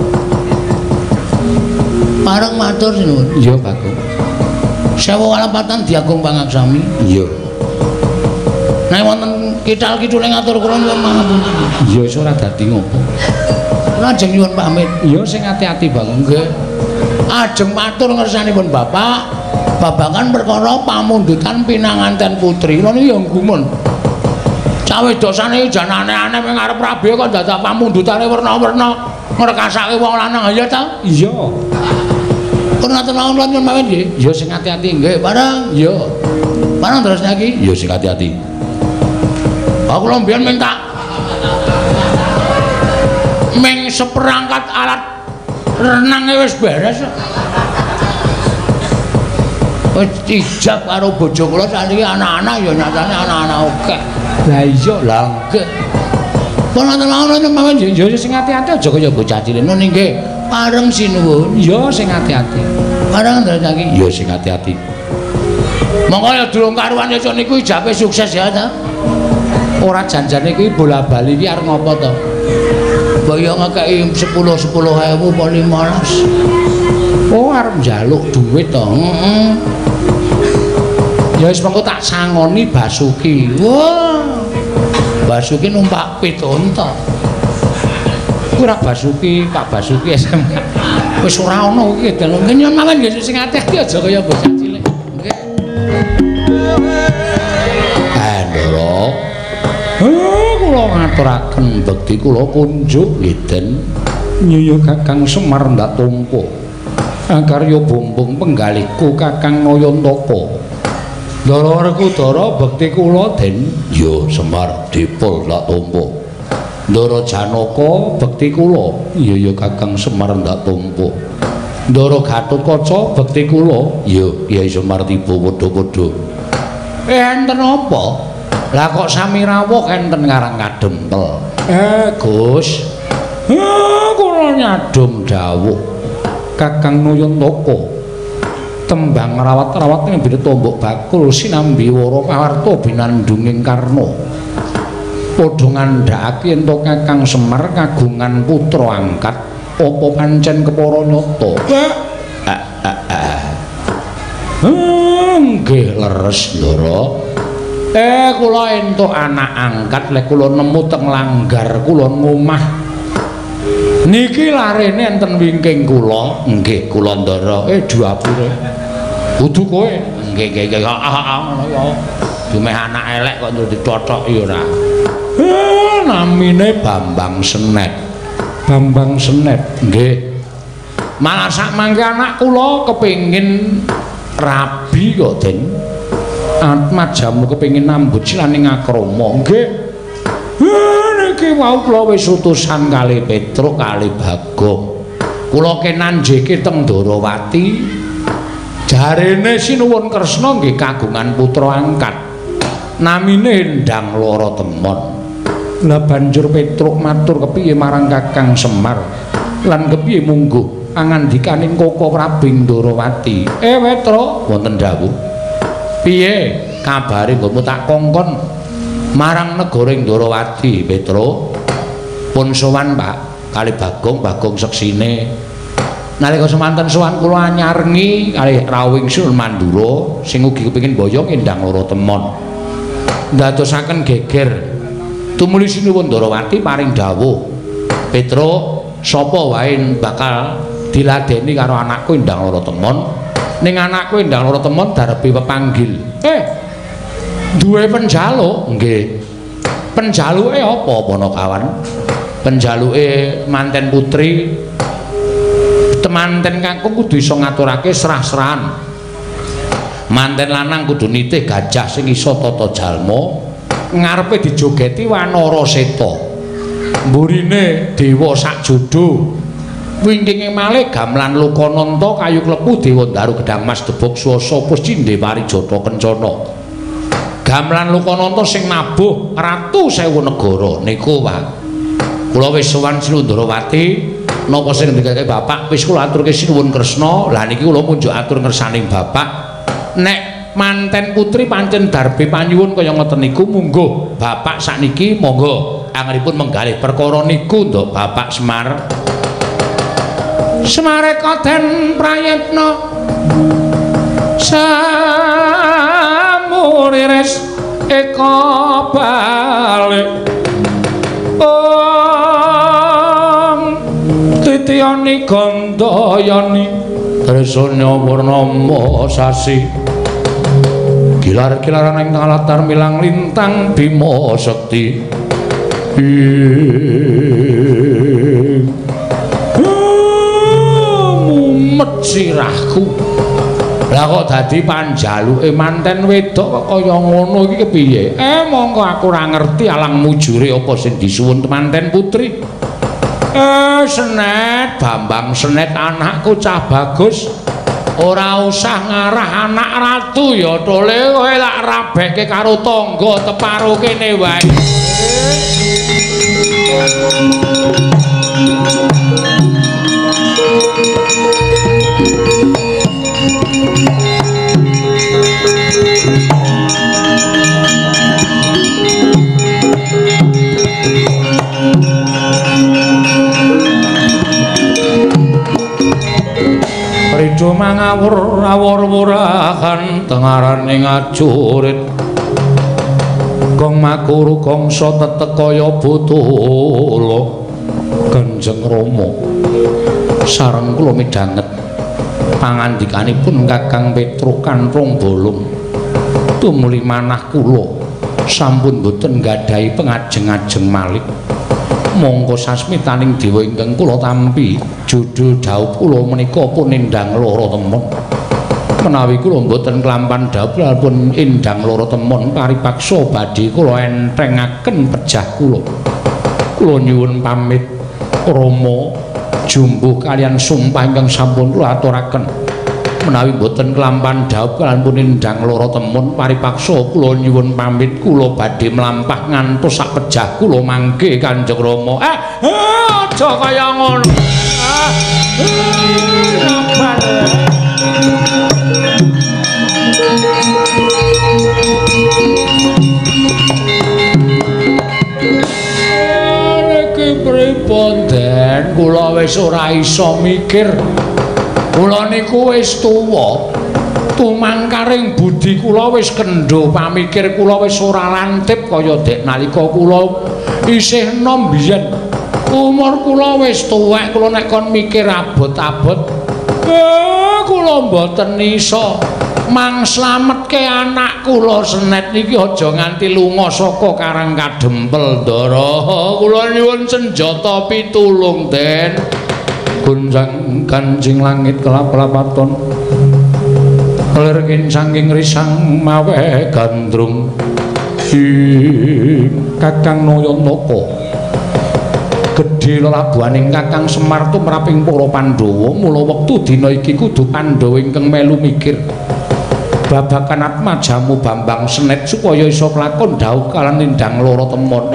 Pareng matur sinuwun. Iya Bagong. Sewu kalepatan diagung pangaksami. Iya. Nek wonten kithal kidule ngatur kula nyuwun pangapunten. Iya wis ora dadi ngopo. Kula ajeng nyuwun pamit. Iya sing ati-ati Bagong. Nggih. Ajeng matur ngersanipun Bapak babagan perkara pamundutan pinanganten putri. Kula niki ya gumun. Cah wedok saniki jan aneh-aneh ming arep rabi kok dadak pamundutane werna-werna ngrekasake wong lanang. Ya ta? Iya. Pun ngaten mawon kula nyuwun pamit nggih. Ya sing ati-ati nggih, bareng. Iya. Bareng terus niki. Ya sing ati-ati. Aku lho mbiyen minta ming seperangkat alat renange wis beres. Wis ijab karo bojo kula sakniki anak-anak ya nyatane anak-anak akeh. Lah iya lah nggih. Pun wonten mawon mawon ya sing ati-ati aja kaya bocah cilik. Nun nggih, pareng sinuwun. Ya sing ati-ati. Pareng terus niki. Ya sing ati-ati. Monggo ya durung karuan ya niku ijabe sukses ya ta. Ora janjane kuwi bola-bali iki arep ngopo to? Mbok yo ngekeki 10 10.000 apa 15. Oh arep njaluk duit to. Heeh. Ya wis mengko tak sangoni Basuki. Wah. Basuki numpak pit unta. Kuwi ora Basuki, Pak Basuki SMK. Wis ora ana iki dalu. Nyuwun mawon nggih sing ati-ati aja kaya bocah cilik. Nggih. Ndara. Kula ngaturaken bekti kula kunjuk nggih Den. Nyuyu Kakang Semar ndak tampa. Karya bumbung penggalihku Kakang Nayantaka. Ndara Werkudara bekti kula Den. Ya Semar dipul ndak tampa. Ndara Janaka bekti kula. Iya ya Kakang Semar ndak tampa. Ndara Gatotkaca bekti kula. Ya Kyai Semar tiba padha-padha. Enten apa? Lah kok sami rawuh enten Karang Kadempel. Gus. Kula nyadom dawuh Kakang Nayantaka. Tembang rawat-rawat ngembene tombok bakul sinambi wara pawarta binandunging karna. Padha ngandhakake ento Kakang Semar kagungan putra angkat apa pancen kepara nyata? Nggih leres Ndara. Kula entuk anak angkat lek kula nemu teng langgar kula ngomah. Niki larene enten wingking kula. Nggih kula Ndara. Duapure. Kudu kowe. Nggih nggih nggih. Heeh ngono ya. Dumeh anak elek kok njur dithothok ya ora. Namine Bambang Senet. Bambang Senet. Nggih. Malah sak mangke anak kula kepengin rabi kok, Den. Atmajamu kepengin nambut silaning akrama. Nggih. Niki wau kula wis utusan kali Petruk kali Bagong. Kula kenanjeke teng Ndorowati. Jarene Sinuwun Kresna nggih kagungan putra angkat. Namine Endang Loro Temon. Lah banjur Petruk matur kepiye marang Kakang Semar lan kepiye mungguh pangandikaning Koko Prabu Ndorowati. Petruk, wonten dawuh. Piye kabare nggonmu tak kongkon marang negara Ndorowati, Petruk? Pun sowan, Pak, kali Bagong, Bagong seksine. Nalika semanten sowan kula nyarengi kalih rawuhing Sun Mandura sing ugi kepengin boyong Endang Loro Temon. Ndadosaken geger. Tumuli Sinuwun Ndorowati paring dawuh, Petruk, sapa wae bakal diladeni karo anakku Endang Loro Temon? Ning anakku Endang Loro Temon darepe pepanggil. Duwe penjaluk? Nggih. Penjaluke apa, Panakawan? Penjaluke manten putri. Temanten kakung kudu iso ngaturake serah-serahan. Manten lanang kudu nitih gajah sing iso tata jalma, ngarepe dijogeti wanara seta. Mburine dewa sakjodo. Wingkinge malih gamelan Lokananta kayu klepu dewa ndaru gedang mas debog swasa puscindhe parijata kencana. Gamelan Lokananta sing nabuh ratu sewu negara niku, Pak. Kula wis sowan Sinuwun Ndorowati, napa sing ngendikake Bapak wis kula aturke Sinuwun Kresna. Lah niki kula munjuk atur ngersaning Bapak. Nek manten putri pancen darbe panyuwun kaya ngoten niku mungguh Bapak sakniki monggo anggenipun menggalih perkara niku nduk Bapak Semar. Semareka den prayitna samuriris eka balik om titiyani gandayani tresna purnama sasi gilar-gilaran ing latar milang lintang bima sekti. Mumet sirahku. Lah kok dadi panjaluke manten wedok kok kaya ngono iki kepiye? Mongko aku ora ngerti alang mujure apa sing disuwun manten putri. Senet, Bambang Senet anakku cah bagus. Ora usah ngarah anak ratu ya tole kowe tak rabeke karo tangga teparo kene wae. Rido mangawur awur-wurahan tengarane ngajurit gong makuru gongso tetek kaya botolo. Kanjeng Rama sareng kula midhanget pangandikanipun Kakang Petruk Kanthong Bolong. Tumuli manah kula sampun boten nggadahi pengajeng-ajeng malih. Mongko sasmitaning dewa ingkang kula tampi judul dhawuh kula menika pun Endang Loro Temon. Menawi kula mboten klampan dhawuh pun Endang Loro Temon paripaksa badhe kula entengaken pejah kula. Kula nyuwun pamit Rama jumbuh kalian sumpah ingkang sampun kula aturaken. Menawi mboten klampan dhawuh kalian pun Endang Loro Temon paripaksa kula nyuwun pamit kula badhe mlampah ngantos sak pejah kula mangke Kanjeng Rama. Aja kaya ngono. Niki pripun, Den? Kula wis ora iso mikir. Kula niku wis tuwa. Tumangkaring budi kula wis kendho, pamikir kula wis ora lantip kaya dek nalika kula isih enom biyen. Umur kula wis tuwek, kula nek kon mikir abot-abot, kula mboten iso. Mang slametke anak kula Senet niki aja nganti lunga saka Karang Kadempel, Ndara. Kula nyuwun senjata pitulung, Den. Gonjang kancing langit kelap-lapaton. Lir kincanging risang mawe gandrung. Kakang Nayantaka. Gedhe lelabuhaning Kakang Semar tumraping para Pandhawa, mula wektu dina iki kudu Pandhawa ingkang melu mikir babagan atmajamu Bambang Senet supaya iso kelakon dhaup kalan nindang loro temon.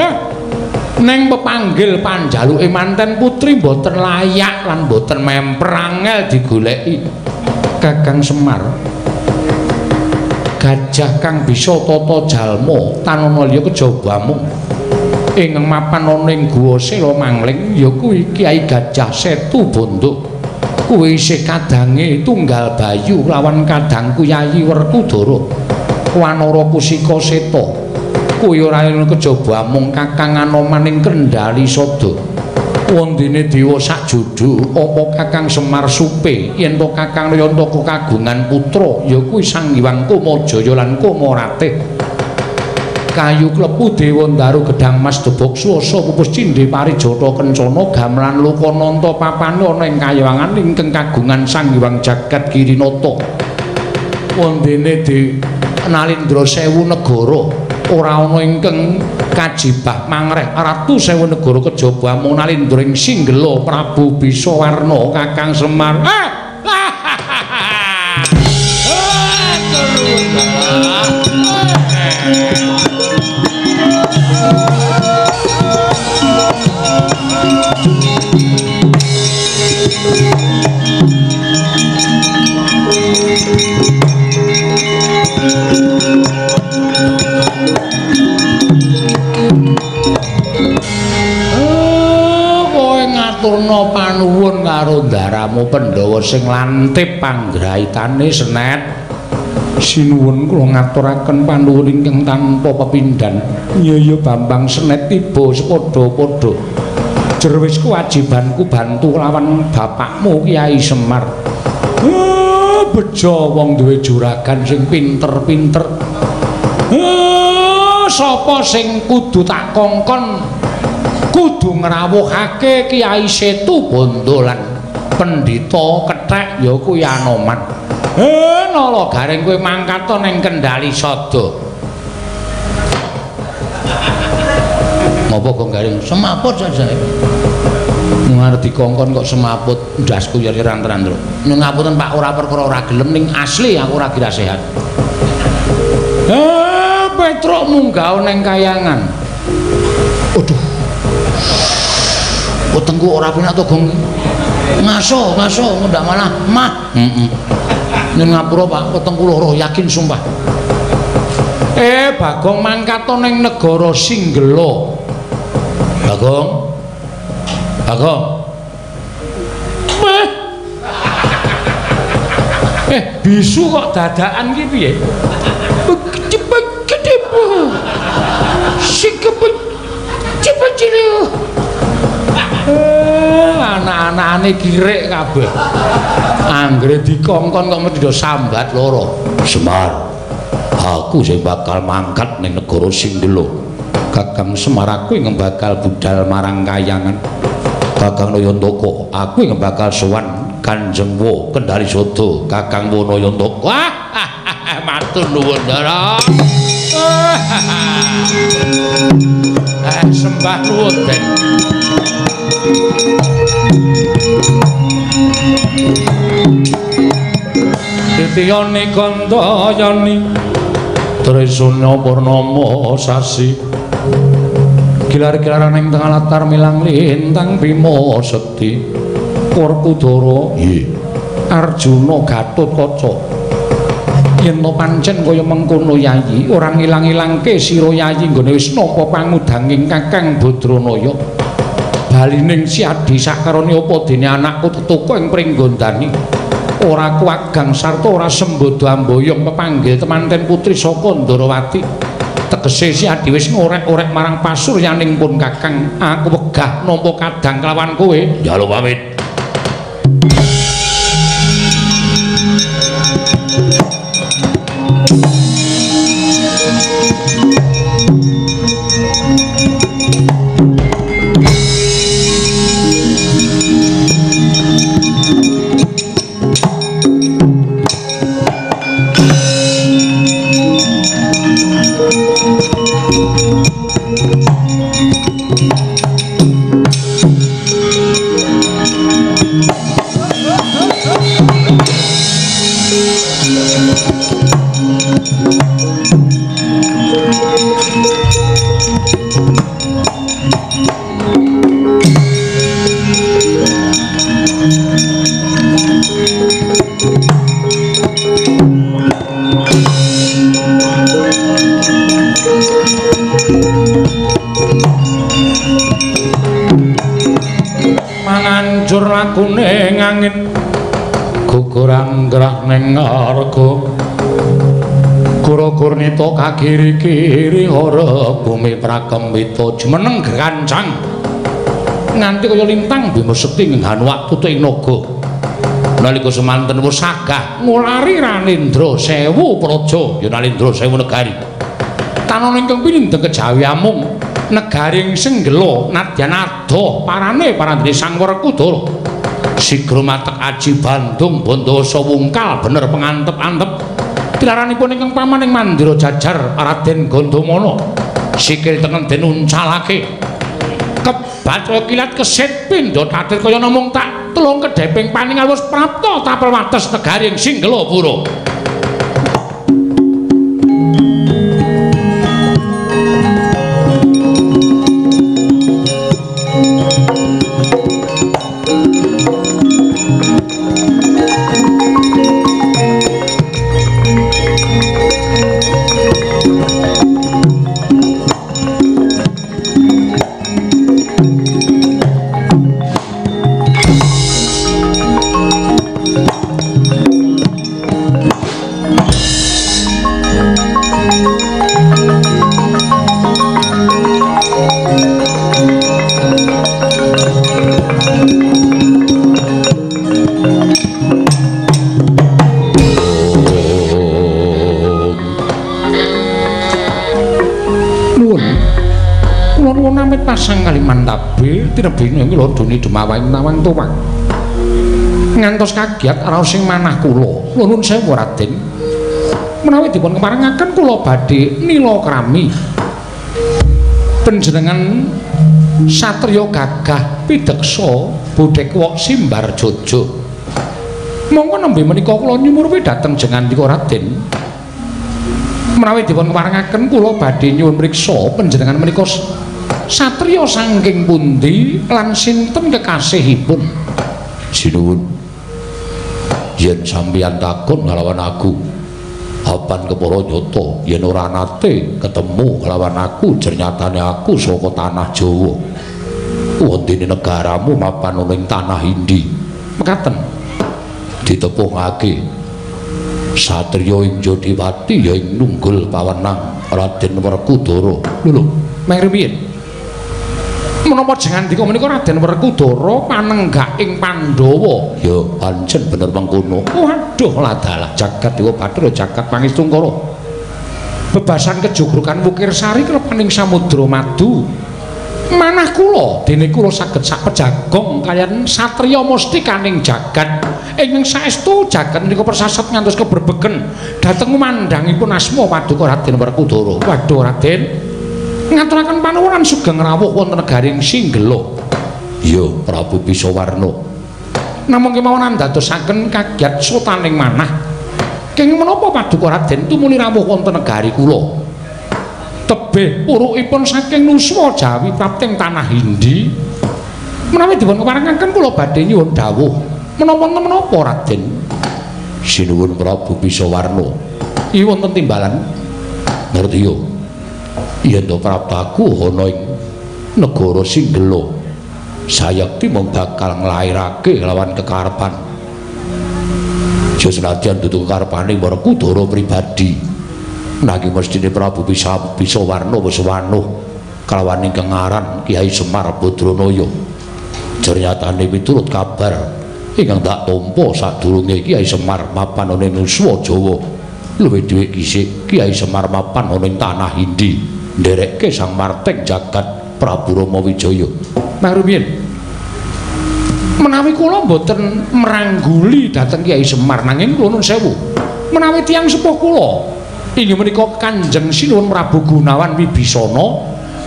Neng pepanggil panjaluke manten putri mboten layak lan mboten memper angel digoleki. Kakang Semar gajah kang bisa tata jalma tanana liya kejaba mung ingkang mapan ana ing Guwa Sela Mangling ya kuwi Kyai Gajah Setu Bondo. Kuwi isih kadange Tunggal Bayu lawan kadangku Yayi Werkudara Wanara Kusika Seta. Kuwi ora ana kejaba mung Kakang Anoman ing Kendhali Sada. Wondene dewa sakjudu apa Kakang Semar supe yen to Kakang Nayantaka kagungan putra ya kuwi Sang Hyang Kumajaya lan Kumaratih. Kayu klepu dewa ndaru gedang mas debok swasa pupus cindhe parijata kencana gamelan lokananta papane ana ing kayangan ingkang kagungan Sang Hyang Jagat Girinata. Wondene di Nalindra sewu negara ora ana ingkang kajibah mangreh ratu sewu negara kejaba mung Nalindra ing Singgela Prabu Bisawarna Kakang Semar. Kowe ngaturna panuwun karo ndaramu Pandhawa sing lantip panggraitane Senet. Sinuwun kula ngaturaken panuwun ingkang tanpa pepindhan. Iya ya Bambang Senet tiba sepadha-padha. Jer wis kewajibanku bantu lawan bapakmu Kyai Semar. Bejo wong duwe juragan sing pinter-pinter. Sapa sing kudu tak kongkon kudu ngrawuhake Kyai Setu Bondo lan Pendhita Kethek ya kuwi Anoman. Nala Garing kowe mangkat ning Kendhali Sada. Ngopo Gong Garing? Semaput saja. Ngarep dikongkon kok semaput ndasku ya tenan lho. Nyuwun ngapunten Pak, ora perkara ora gelem ning asli aku ora kira sehat. Petruk munggah ning kayangan. Aduh. Wetengku ora penak to, Gong. Ngaso, ngaso, ndak malah mah. Heeh. Nyuwun ngapura Pak, wetengku loro yakin sumpah. Bagong mangkat ning negara Singgela. Bagong. Bagong. Bisu kok dadakan ki piye? Anak-anakane kirik kabeh. Anggere dikongkon kok mesti do sambat loro. Semar, aku sing bakal mangkat ning negara Singgela. Kakang Semar aku ingkang bakal budal marang kayangan. Kakang Nayantaka, aku ingkang bakal sowan Kanjeng Wo Kendhali Sada. Kakang Wo Nayantaka. Wah, matur nuwun, Ndara. Sembah nuwun, Den. Titiyani kandayani Trisuna purnama sasi gilar-gilaran ing tengah latar milang lintang Bima Sekti Werkudara Arjuna Gatotkaca. Yen to pancen kaya mengkono Yayi ora ngilang-ilangke sira Yayi nggone wis nampa pangudanging Kakang Badranaya. Balining Si Adi sakarone apa dene anakku tetuka ing Pringgondani ora kuwagang sarta ora sembodo amboyong pepanggil temanten putri saka Ndorowati. Tegese Si Adi wis ngorek-orek marang pasuryaning pun Kakang. Aku wegah nampa kadang kelawan kowe. Njaluk pamit. lakune ngangin gugur anggrah ning ngarga Guru-gurnita kagiri-kiri ora bumi prakembita jumeneng grancang nganti kaya lintang Bima Sekti nghanuwak tutu ing naga. Nalika semanten wis sagah ngulari Ranendra sewu praja ya Nalendra sewu negari. Tanon ingkang pinindheng kejawi amung negari ing Senggela nadyan adoh parane parandene Sang Werkudara. Sigra matek aji Bandung Bandasa wungkal bener pengantep-antep. Tilaranipun ingkang paman ing mandira jajar Raden Gandamana sikil tengen den uncalake kebat kaya kilat kesit pindha tatir kaya namung tak telung kedheping paningal wis prapta tapel wates negari ing Singgelapura. Pasang kaliman tabe tinebih ing lodone dumawang nawang tuwang ngantos kagiat raos sing manah kula. Nuwun sewu Raden, menawi dipun keparengaken kula badhe nila krami panjenengan satriya gagah pideksa bodhek wok simbar jojo. Monggo nembe menika kula nyumurpi dhateng jengandika Raden. Menawi dipun keparengaken kula badhe nyuwun mriksa panjenengan menika satriya saking pundi lan sinten kekasihipun. Sinuwun, yen sampeyan takon kalawan aku apan kepara nyata yen ora nate ketemu kalawan aku, jernyatane aku saka tanah Jawa. Wondene negaramu mapan ana ing tanah Indi. Mekaten ditepungake satriya ing Jodipati ya ing nunggul pawenang Raden Werkudara. Lho lho, meh rumiyin menapa jengandika menika Raden Werkudara panenggak ing Pandhawa? Ya pancen bener mengkono. Waduh ladalah jagat Dewa Bathara jagat Pangestungkara. Bebasan kejogrukan Wukir Sari klepaning samudra madu. Manah kula dene kula saged sak pejagong kaliyan satriya mustikaning jagat ingkang saestu jagat menika persasat ngantos keberbegen dhateng mandhangipun asma paduka Raden Werkudara. Waduh Raden, ngaturaken panuwunan sugeng rawuh wonten negari Singgela. Ya Prabu Bisawarna, namung kemawon andadosaken kagiat sotaning manah. Kenging menapa paduka Raden tumuli rawuh wonten negari kula? Tebih purukipun saking nuswa Jawi prapting tanah Hindi. Menawi dipun keparengaken kula badhe nyuwun dawuh menapa menapa Raden? Sinuwun Prabu Bisawarna, iki wonten timbalan ngerti yo. Yen to praptaku ana ing negara Singgela, sayekti mung bakal nglairake lawan kekarepan. Ya senadyan dudu kekarepane Werkudara pribadi, nanging mesthine Prabu Bisawarna wis wanuh kalawan ingkang aran Kyai Semar Badranaya. Jernyatane miturut kabar ingkang tak tampa sadurunge Kyai Semar mapan ana ing Nuswa Jawa, luwih dhewe kisik Kyai Semar mapan ana ing tanah Hindi nderekke Sang Marteng jagat Prabu Rama Wijaya. Meh rumiyin menawi kula mboten merangguli dhateng Kyai Semar, nanging kula nuwun sewu menawi tiyang sepuh kula inggih menika Kanjeng Sinuwun Prabu Gunawan Wibisana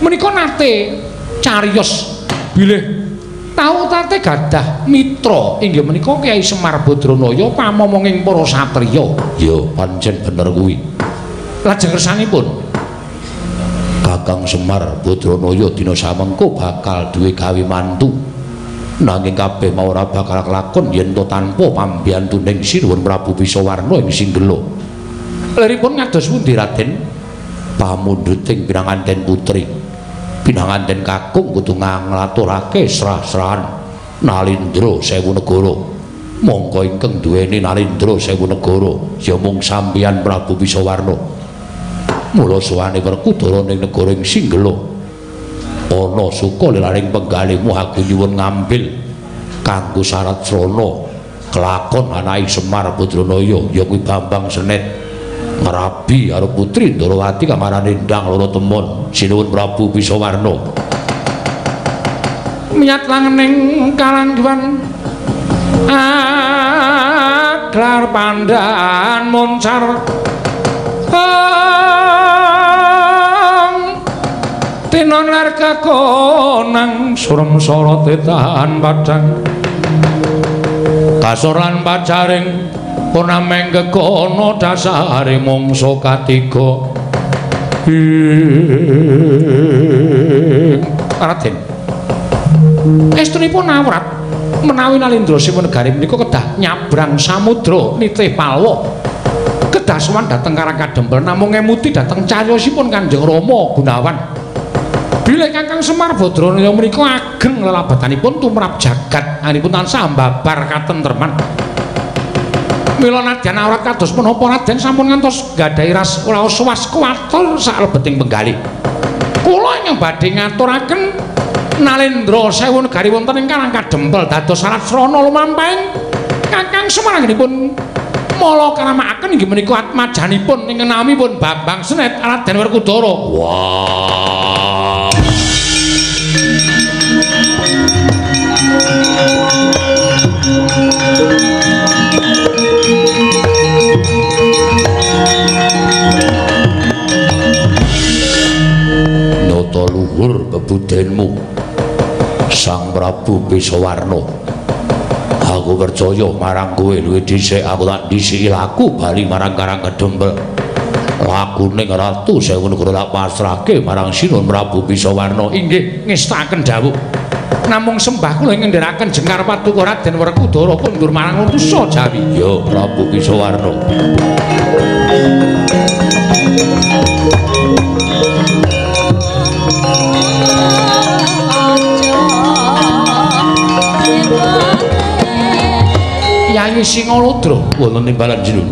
menika nate cariyos bilih tau tate gadah mitra inggih menika Kyai Semar Badranaya pamomonging para satriya. Ya pancen bener kuwi. Lajeng kersanipun Kakang Semar Badranaya dina samengko bakal duwe gawe mantu, nanging kabeh mau ora bakal kelakon yen to tanpa pambiyantuning Sinuwun Prabu Bisawarna ing Singgela. Liripun ngados pundi Raden? Pamundhuting pinanganten putri, pinanganten kakung kudu nglaturake srah-srahan. Nalindra Sewu Negara. Mongko ingkang duweni Nalindra Sewu Negara ya mung sampeyan Prabu Bisawarna. Mula sowane Werkudara ning negara ing Singgela. Ana suka lelaring penggalihmu aku nyuwun ngambil kanggo syarat srana kelakon anake Semar Badranaya ya kuwi Bambang Senet ngrabi karo putri Ndorowati kang arane Endang Loro Temon. Sinuwun Prabu Bisawarna. Miyat langening kalangguan aglar pandan moncar tinon lar kakonang surem sorote tahan padang kasor lan pacaring purnameng kekono dasare mangsa katiga. Raden, estunipun awrat menawi Nalindra Sewu Negari menika kedah nyabrang samudra nitih palwa, kedah sowan dhateng Karang Kadempel namung ngemuti dhateng cariyosipun Kanjeng Rama Gunawan. Bilih Kakang Semar Badranaya menika ageng lelabatanipun tumrap jagat anipun tansah mbabar katentreman. Mila nadyan awrat kados menapa Raden sampun ngantos nggadahi ras raos was kuwatur saklebeting penggalih. Kula ingkang badhe ngaturaken Nalindra Sewu Negari wonten ing Karang Kadempel dados syarat srana lumampahing Kakang Semar anggenipun mala karamakaken inggih menika atmajanipun ing namipun Bambang Senet Raden Werkudara. Wah. Nata luhur bebudenmu Sang Prabu Bisawarna. Aku percaya marang kowe luwih dhisik aku tak dhisiki laku bali marang Karang Kadempel. Lakune Ratu Sewu Negara tak pasrahke marang Sinuwun Prabu Bisawarna. Inggih ngestakaken dawuh. Namung sembah kula ing ngendheraken jengkar paduka Raden Werkudara kondur marang Nusa Jawi. Ya Prabu Bisawarna. Yayi Singaludra wonten timbalan Sinuwun.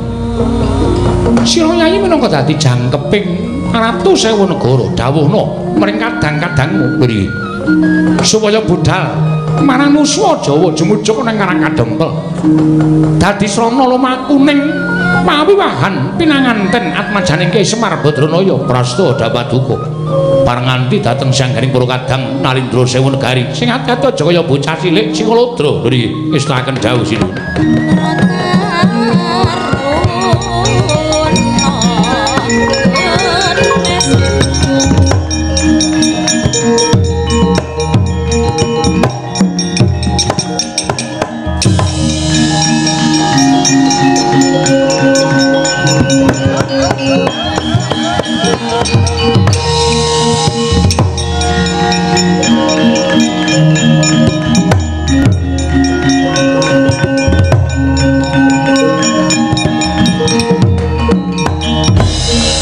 Sira Yayi minangka dadi jangkeping Ratu Sewu Negara dawuhna mring kadang-kadangmu mriki supaya budhal marang Nusa Jawa jumujuk nang Karang Kadempel. Dadi srana lumaku ning pawiwahan pinanganten atmajaning Ki Semar Badranaya prasta dapaduka pareng nganti dhateng sanggaring para kadang Nalindra Sewu Negari. Sing ati-ati aja kaya bocah cilik Singaludra. Mriki ngestakaken dawuh Sinuwun.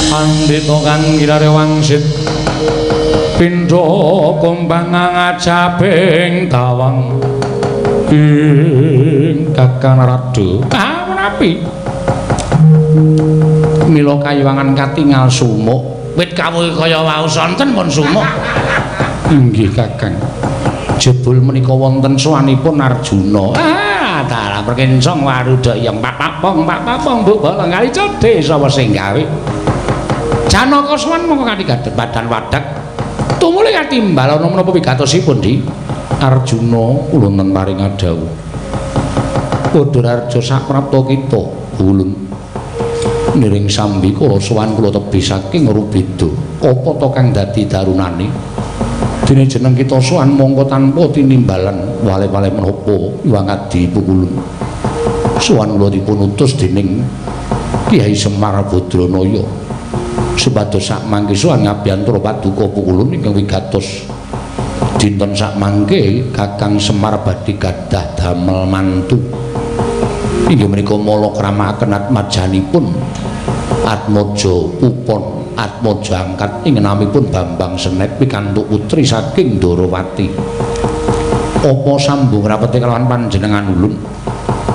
Pandita kang gilare wangsit pindha kumbang ngajabing tawang ing Kakang Narada. Ah menapi mila kayiwangan katingal sumuk wit kawuhe kaya wau sonten pun sumuk. Inggih Kakang, jebul menika wonten sowanipun Arjuna. Ah dalah perkencong waruda yang pak papong pak papong mbok bolong kali codhe sapa sing gawe. Janaka sowan mongko kanthi badan wadak tumuli katimbalana menapa wigatosipun Di Arjuna kula nen paring dawuh. Padha raja saprapta kita ulun niring sambi kula sowan kula tebih saking Rubeda. Apa to kang dadi darunane? Dene jeneng kita sowan mongko tanpa tinimbalan wale-wale menapa Iwang Adi pukulun. Sowan kula dipun utus dening Kyai Semar Badranaya supados sak mangke sowan ngabiyantara paduka pukulun ingkang wigatos. Dinten sak mangke Kakang Semar badhe gadah damel mantu. Inggih menika mala kramakaken atmajanipun Atmaja Pupon Atmaja angkat ing namipun Bambang Senet pikantuk putri saking Ndorowati. Apa sambung rapete kelawan panjenengan ulun?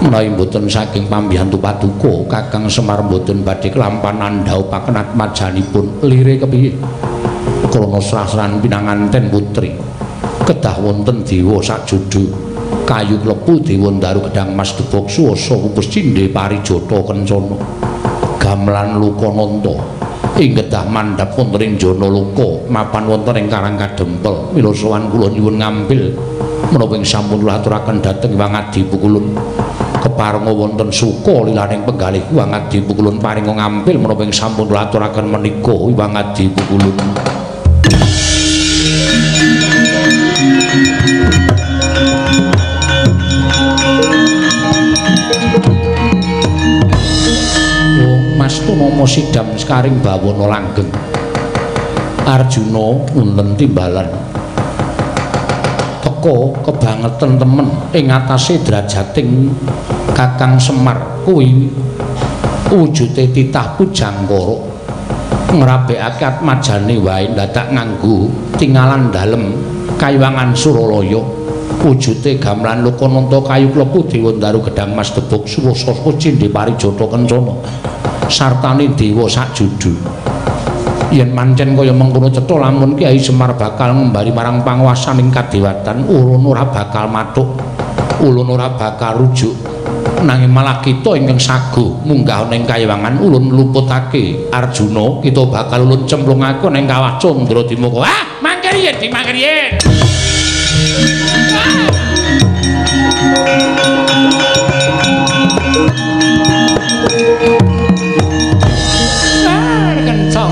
Menawi mboten saking pambiyantu paduka Kakang Semar mboten badhe kelampan andhaupaken atmajanipun. Lire kepiye? Krana srah-srahan pinanganten putri kedah wonten dewa sajudu kayu klepu dewa ndaru gedang mas debok suwasa pupus cindhe parijata kencana gamelan lukananta ing kedah mandhap wonten ing jana loka mapan wonten ing Karang Kadempel. Mila sowan kula nyuwun ngambil menapa ing sampun kula aturaken dhateng Hyang Adi Pukulun. Keparenga wonten suka lilaning penggalih Hyang Adi Pukulun paringa ngambil menapa ing sampun kula aturaken menika Hyang Adi Pukulun. Mas Tunama sidam sekaring bawana langgeng. Arjuna wonten timbalan teka kebangetan temen ing atase drajating Kakang Semar kuwi wujude titah pujangkara ngrabekake atmajane wae dadak nganggo tingalan dalem kaywangan Suralaya wujude gamelan Lokananta kayu klepu dewa ndaru gedang mas debok suwasa cindhe parijata kencana sartane dewa sajudu. Yen mancen kaya mengkono cetha lamun Kyai Semar bakal ngembali marang panguwasaning kadewatan, ulun ora bakal mathuk, ulun ora bakal rujuk, nanging malah kita ingkang sago munggah ning kayiwangan ulun luputake Arjuna, kita bakal ulun cemplungake ning kawah Candra Dimuka. Ah, mangke riyen, mangke riyen.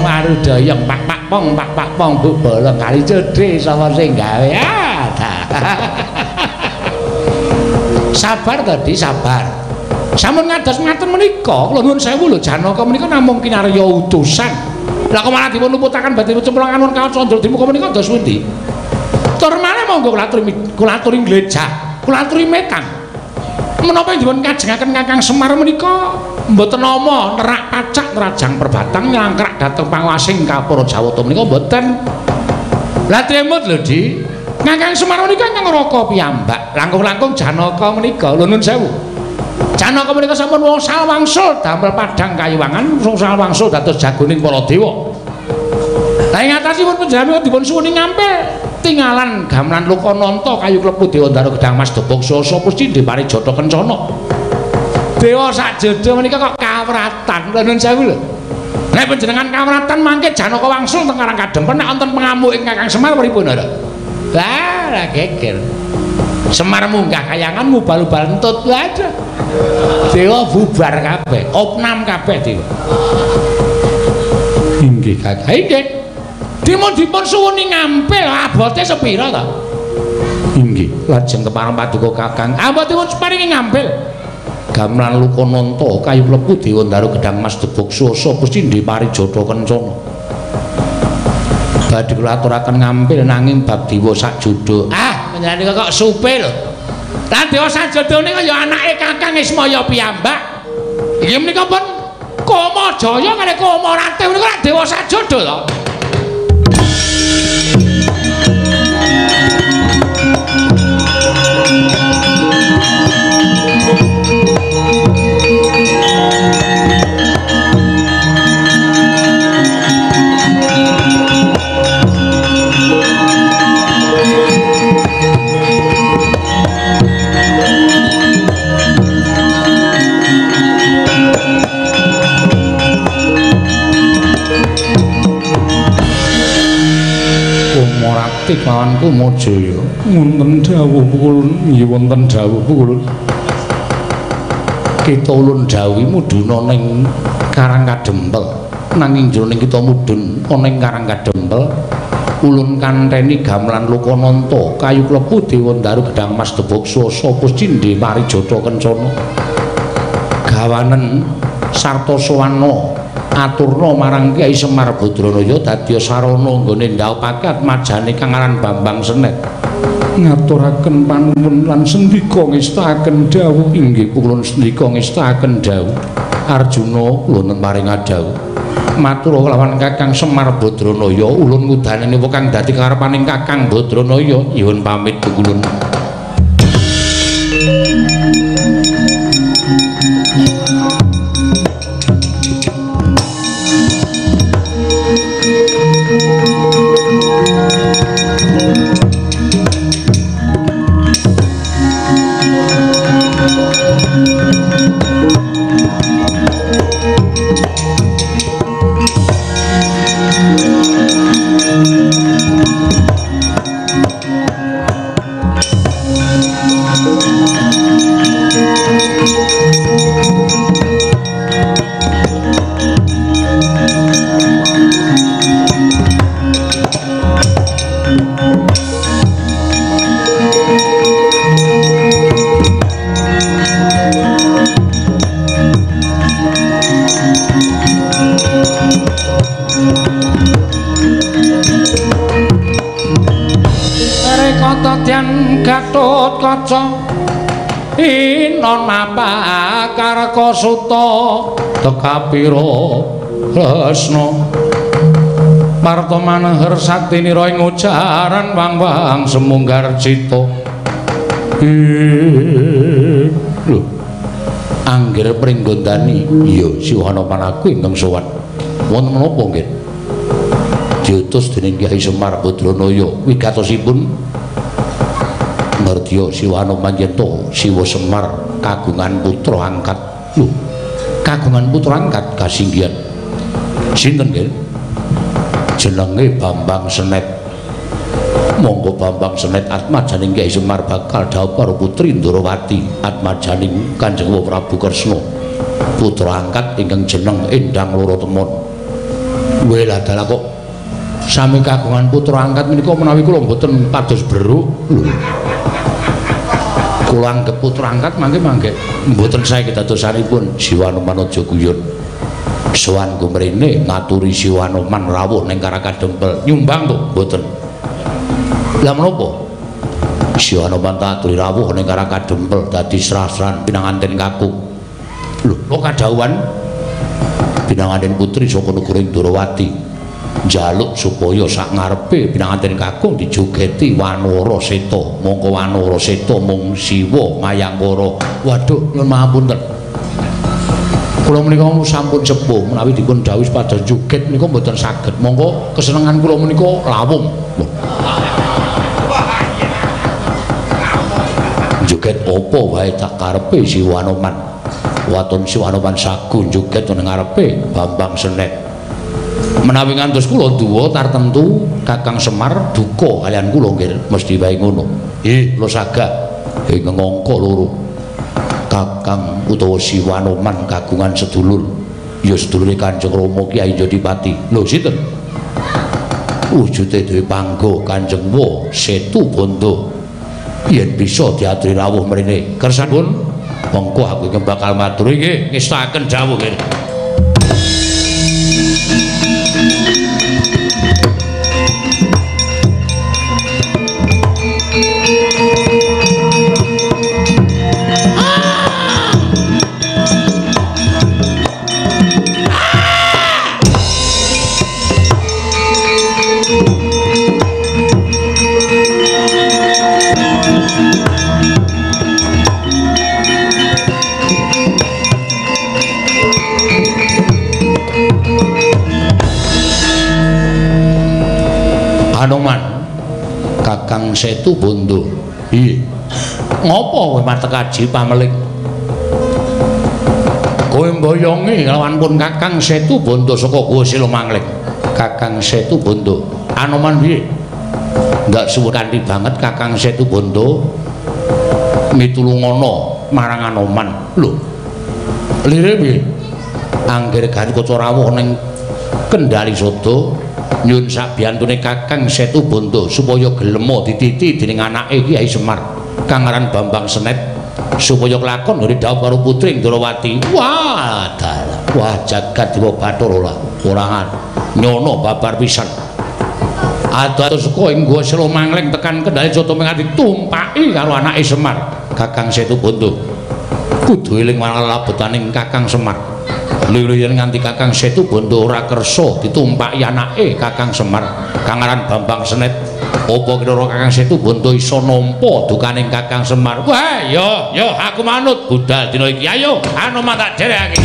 Warudayang pak pak pong pak pak pong bu bolong kali cedhe sapa sing gawe. Ah, sabar tadi sabar. Sampun ngados ngaten menika kula nuwun sewu lho Janaka menika namung kinarya utusan. Lah kok malah dipun luputaken badhe cemplungan nuwun kawah Candra Dimuka menika dos pundi? Tur malih monggo kula aturi nglejah, kula aturi metang. Menapa dipun kajengaken Kakang Semar menika mboten nama nerak pacak nerajang perbatang nyangkrak dhateng panguwasing Kapura Jawata menika mboten. Lah tremut lho Di. Kakang Semar menika ingkang ngraka piyambak, langkung-langkung Janaka menika lho nun sewu. Janaka menika sampun wangsul wangsul damel padhang kayiwangan, wangsul wangsul dados jagoning para dewa. Lah ing atasipun panjenengan dipun suwuni ngampil tingalan gamelan Lokananta kayu klepu dewa ndaru gedang mas debok sasa pusti parijata kencana. Dewa sakjodo menika kok kawratan lho nun sewu lho. Nek panjenengan kawratan mangke Janaka wangsul teng Karang Kadempel nek wonten pengamuk ing Kakang Semar pripun ora? Lah lah geger. Semar munggah kayangan mubal-ubal entut lha. Dewa bubar kabeh, opnam kabeh dewa. Inggih Kakang. Inggih. Dipun dipun suwuni ngampil abote sepira ta? Inggih, lajeng kepareng paduka Kakang. Abotipun paringi ngampil. Gamelan Lokananta kayu klepu dewa ndaru gedang mas debok suwasa pusti parijata kencana. Badhe kula aturaken ngampil nanging bab dewa sakjodo. Ah, panjenengan kok supe lho. Lah dewa sakjodo nika ya anake Kakang Ismaya piyambak. Iki menika pun Kamajaya kalih Kamaratih menika lak dewa sakjodo to. Kumarati lawan Kumajaya. Wonten dawuh pukulun, nggih wonten dawuh pukulun. Kita ulun dawuhi mudhuna ning Karang Kadempel. Nanging jroning kita mudhun ana ing Karang Kadempel, ulun kanteni gamelan Lokananta kayu klepu dewa ndaru gedang mas debok swasa puscindhe parijata kencana. Gawanen sarta sawana aturna marang Kyai Semar Badranaya dadi sarana nggone ndhaupake atmajane kang aran Bambang Senet. Ngaturaken panuwun lan sendika ngestakaken dawuh. Inggih kula sendika ngestakaken dawuh. Arjuna kula paring dawuh. Matur kelawan Kakang Semar Badranaya ulun ngudaneni kang dadi karepaning Kakang Badranaya. Nyuwun pamit kula. Papan Gatotkaca Inon Mapakarka Suta Tekapira Kresna Parta Maneher Saktinira ing ujaran wang-wang semunggar cita. Lho, Anggir Pringgondani, iya Siwanoman aku ingkang sowan. Wonten menapa nggih? Diutus dening Kyai Semar Badranaya wigatosipun ngerdiya Siwanoman yen to Siwa Semar kagungan putra angkat. Lho, kagungan putra angkat kasinggihan. Sinten nggih? Jenenge Bambang Senet. Monggo Bambang Senet atmajaning Kyai Semar bakal dhaup karo putri Ndorowati atmajaning Kanjeng Prabu Kresna. Putra angkat ingkang jeneng Endang Loro Temon. Welah dalah kok sami kagungan putra angkat menika menawi kula mboten pados beruk. Lho. Kula anggep putra angkat mangke mangke mboten sae kedadosanipun. Siwanoman aja guyon. Sowan ku mrene ngaturi Siwanoman rawuh ning Karakadempel. Nyumbang to mboten? Lah menapa? Siwanoman aturi rawuh ning Karakadempel dadi srasran pinanganten kakung. Lho, kok kadhawuhan pinanganten putri saka negara Ndorowati njaluk supaya sak ngarepe pinanganten kakung dijogeti Wanara Seta. Mongko Wanara Seta mung Siwa Mayangkara. Waduh, nyuwun mahapunten. Kula menika sampun sepuh menawi dipun dhawuhi supados joget menika mboten saged. Monggo kesenengan kula menika lawung. Joget apa wae tak karepe Siwanoman. Waton Siwanoman sagu joget nang ngarepe Bambang Senet. Menawi ngantos kula duwa tartemtu Kakang Semar duka kaliyan kula nggih mesti wae ngono. Nggih, kula sagah ing ngangka loro. Kakang utawa Siwanoman kagungan sedulur ya sedulure Kanjeng Rama Kyai Jodipati. Lho sinten? Wujude dhewe panggo Kanjeng Wa Setu Bondo. Yen bisa diaturi rawuh mrene. Kersanipun mongko aku iki bakal matur nggih ngestakaken dawuh nggih. Anoman Kakang Setu Bondo. Iya. Ngopo kowe matek aji pameling? Kowe mboyongi lawan pun Kakang Setu Bondo saka Guwa Silomangling. Kakang Setu Bondo. Anoman piye? Ndak suwe kanthi banget Kakang Setu Bondo mitulungono marang Anoman. Lho. Lire piye? Anggir Garukaca rawuh ning Kendali Sada nyun sabiyantune Kakang Setu Bondo supaya gelema dititi dening anake Kyai Semar kang aran Bambang Senet supaya kelakon nggone dhawuh karo putri Ndorowati. Wah, dalah. Wah, jagat dewa Bathara ora nyono babar pisan. Adoh saka ing Guwa Selomangling tekan Kendali Sada mengati tumpaki karo anake Semar Kakang Setu Bondo. Kudu eling marang labetaning Kakang Semar. Lha yen nganti Kakang Setu Bondo ora kersa ditumpaki anake Kakang Semar kang aran Bambang Senet, apa kira-kira Kakang Setu Bondo iso nampa dukaning Kakang Semar? Wah, yo yo aku manut budal dina iki. Ayo Anoman tak derekake.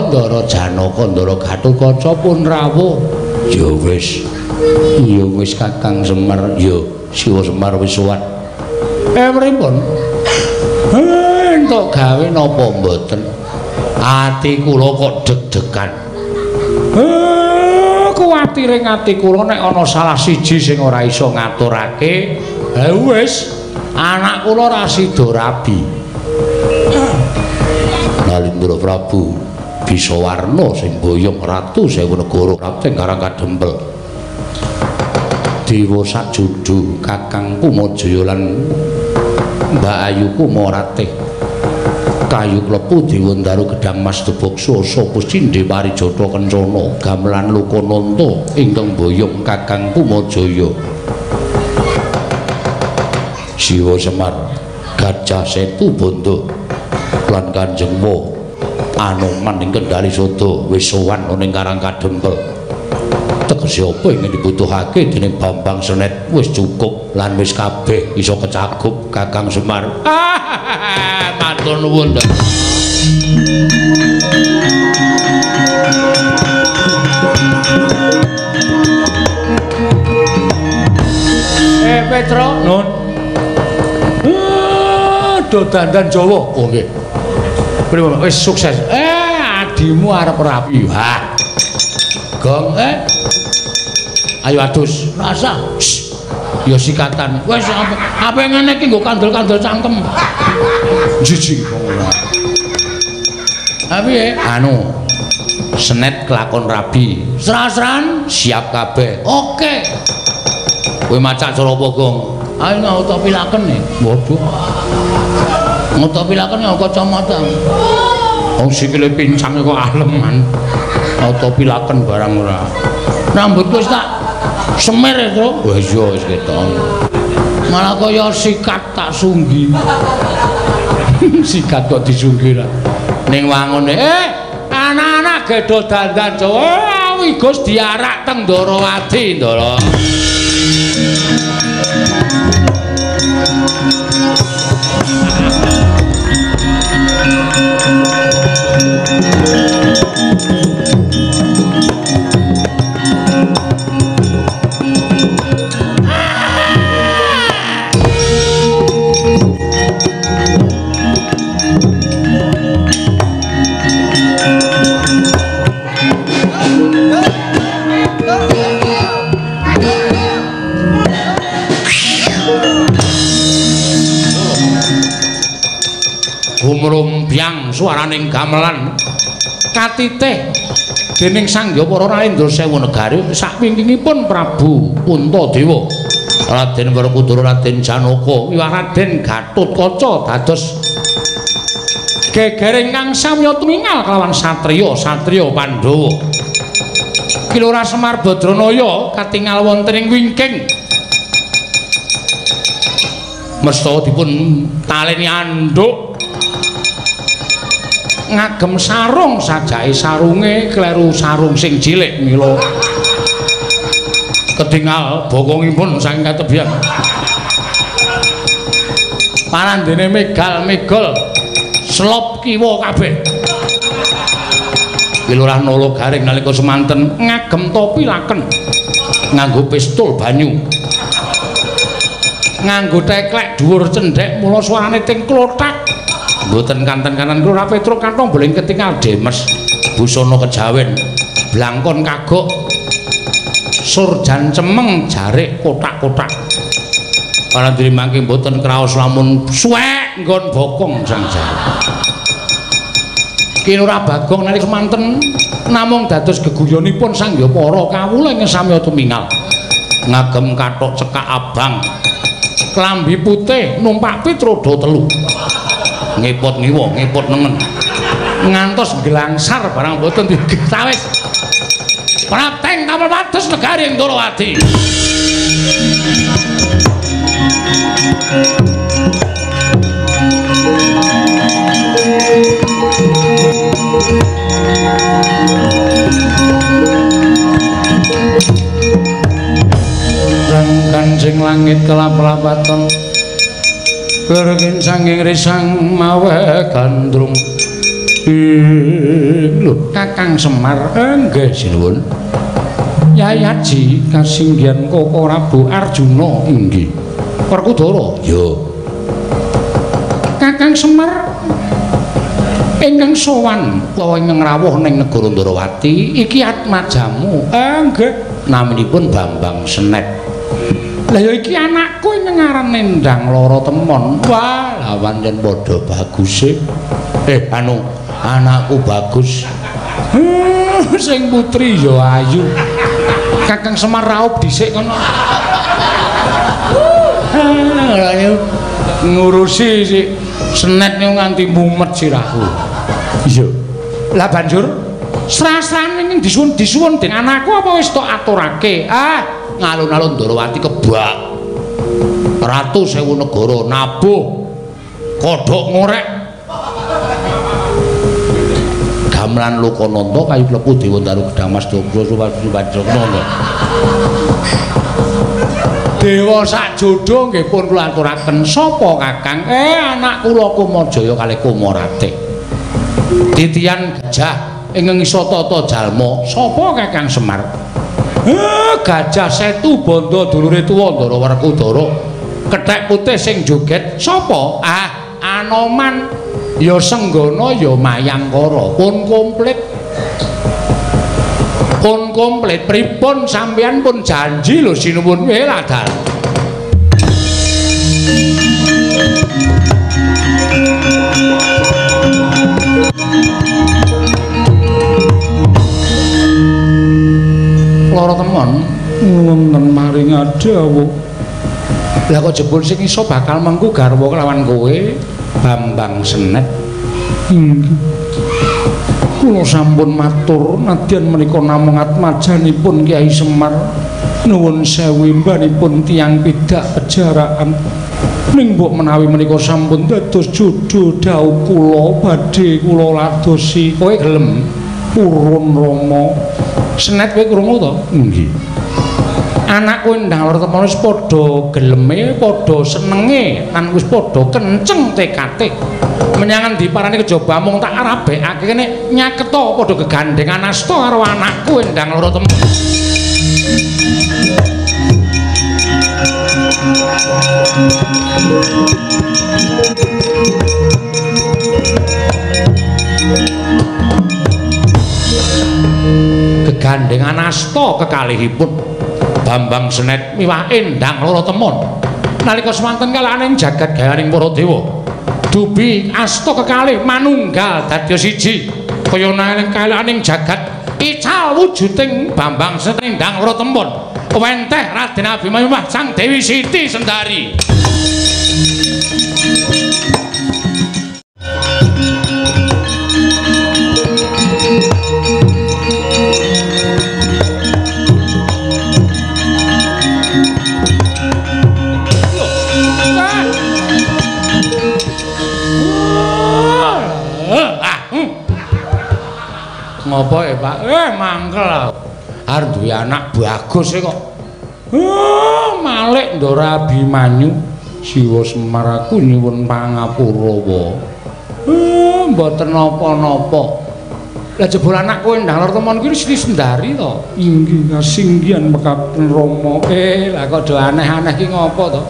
Ndara Janaka, Ndara Gatotkaca pun rawuh. Ya wis. Ya wis Kakang Semar, ya Siwa Semar wis sowan. Pripun? Entuk gawe napa mboten? Ati kula kok deg-degan. Kuwatire ati kula nek ana salah siji sing ora iso ngaturake, ha wis, anak kula ora sida rabi. Nalindra Prabu Bisawarna sing boyong ratu sewu negara Raten Karang Kadempel. Dewa sajudu Kakang Kumajaya lan Mbak Ayu Kumaratih. Kayu klepu Dewa Ndaru Gedang Mas Deboksa sapa cindhe parijata kencana gamelan Lokananta ingkang boyong Kakang Kumajaya. Siwa Semar Gajah Setu Bondo lan Kanjeng Wa Anoman ing Kendali Sada wis sowan ana ing Karang Kadempel. Tegese apa ingkang dibutuhake dening Bambang Senet wis cukup lan wis kabeh iso kecakup Kakang Semar. Matur nuwun. Petro, nun. Do dandan Jawa. Oh nggih. Pripun wis sukses. Adimu arep rapi. Wah. Gong Ayo adus. Rasa. Ya sikatan. Wis apa ngene iki nggo kandel-kandel cangkem. Jijik wong ora. Ha piye? Anu. Senet kelakon rabi. Sra-sran siap kabeh. Oke. Kowe macak cara apa, Gong? Ayo ngotopi laken e. Waduh. Ngotopi laken nggo kacamata. Wong sikile pincang kok aleman. Ngotopi laken barang ora. Rambutku wis tak semir ya, Tru. Wah iya wis ketok. Malah kaya sikat tak sunggi. Sikat kok disunggi lah. Ning wangune, anak-anak gedho dandan Jawa, wigus diarak teng Ndorowati, Ndara. Gumrumbyang suaraning gamelan katitih dening Sang Hyang Para Narendra Sewu Negari sakwingkingipun Prabu Puntadewa Raden Werkudara Raden Janaka wiwah Raden Gatotkaca dados gegere ingkang samya tumingal kelawan satriya-satriya Pandhawa. Ki Lurah Semar Badranaya katingal wonten ing wingking mesta dipun taleni andhuk ngagem sarung sajake sarunge kleru sarung sing cilik mila ketingal bokongipun saking katebian parandene megal-megol slop kiwa kabeh. Ki Lurah Nala Garing nalika semanten ngagem topi laken nganggo pistol banyu nganggo teklek dhuwur cendhek mula suarane ting klothak mboten kanten-kanten Lurah Petruk kantong boleh ketingal demes busana kejawen blangkon kagok surjan cemeng jarik kotak-kotak parandene mangke mboten kraos lamun suwek nggon bokong sang jarik. Ki Lurah Bagong nalika semanten namung dados geguyonipun Sang Hyang Para kawula ingkang samya tumingal ngagem kathok cekak abang klambi putih numpak pit roda telu ngepot ngiwa ngepot nengen ngantos glangsar barang boten ditawis prapteng tapel pados negari ing Ndorowati. Rang kancing langit kelap-lapaton berkin sanging risang mawe gandrung Lho, Kakang Semar, nggih sinuwun. Yai Haji kasinggihan Koko Prabu Arjuna inggih. Werkudara? Ya. Kakang Semar ingkang sowan utawa ingkang rawuh ning negara Ndarawati iki atmajamu. Nggih. Naminipun Bambang Senet. Lah ya iki anakku ingkang aran Endang Lara Temon. Wah, lah pancen padha baguse. Anu anakku bagus. Sing putri ya ayu. Kakang Semar raup dhisik kono. Ngurusi si Senet niku nganti mumet sirahku. Iya. Lah banjur sra-srane ning disuwun dening anakku apa wis tok aturake? Ah, ngalun-alun Ndarawati kebak. Ratu sewu negara nabuh kodhok ngorek. Gamelan Lokananta kayu klepu Dewa Daru Gedang Mas Dobra Suwajana. Dewa sak jodho nggih pun kula aturaken. Sapa Kakang? Anak kula Kumajaya kalih Kumaratih. Titian gajah ingkang isa tata jalma. Sapa Kakang Semar? Gajah Setu bandha dulure tuwa Ndara Werkudara. Kethek putih sing joget sapa? Ah, Anoman. Ya Senggana ya Mayangkara. Pun komplit. Pun komplit. Pripun sampeyan pun janji lho sinuwun. Ladal. Lara temon wonten maring adawuh. Lah kok jebul sing iso bakal mengku garwa kelawan kowe Bambang Senet. Inggih. Kula sampun matur nadyan menika namung atmajanipun Kyai Semar. Nuwun sewu imbanipun tiyang pidak pejaraan. Ning mbok menawi menika sampun dados jodho dhawuh kula badhe kula ladosi. Kowe gelem purun Rama? Senet kowe krungu to? Nggih. Anakku Endang Lara Temon wis padha geleme, padha senenge, lan wis padha kenceng tekate. Menyang endi parane kejaba mung tak rabekake kene nyaketa padha gegandengan asta karo anakku Endang Lara Temon. Gegandengan asta kekalihipun Bambang Senet miwah Endang Lara Temon. Nalika semanten kalahaning jagat gayaning para dewa, dubi asta kekalih manunggal dadya siji kaya nang kalahaning jagat ical wujuding Bambang Senet Endang Lara Temon. Wenteh Raden Abimanyu miwah Sang Dewi Siti Sendari. Ngopo ya Pak? Mangkel. Arep duwe anak bagus e kok. Malik Ndara Abimanyu Siwa Semar aku nyuwun pangapura wa. Mboten napa-napa. Lah jebul anakku Endang Lara Temon kuwi Sri Sendari to? Inggih kasinggihan mekaten Rama. Lah kok do aneh-aneh ki ngopo to?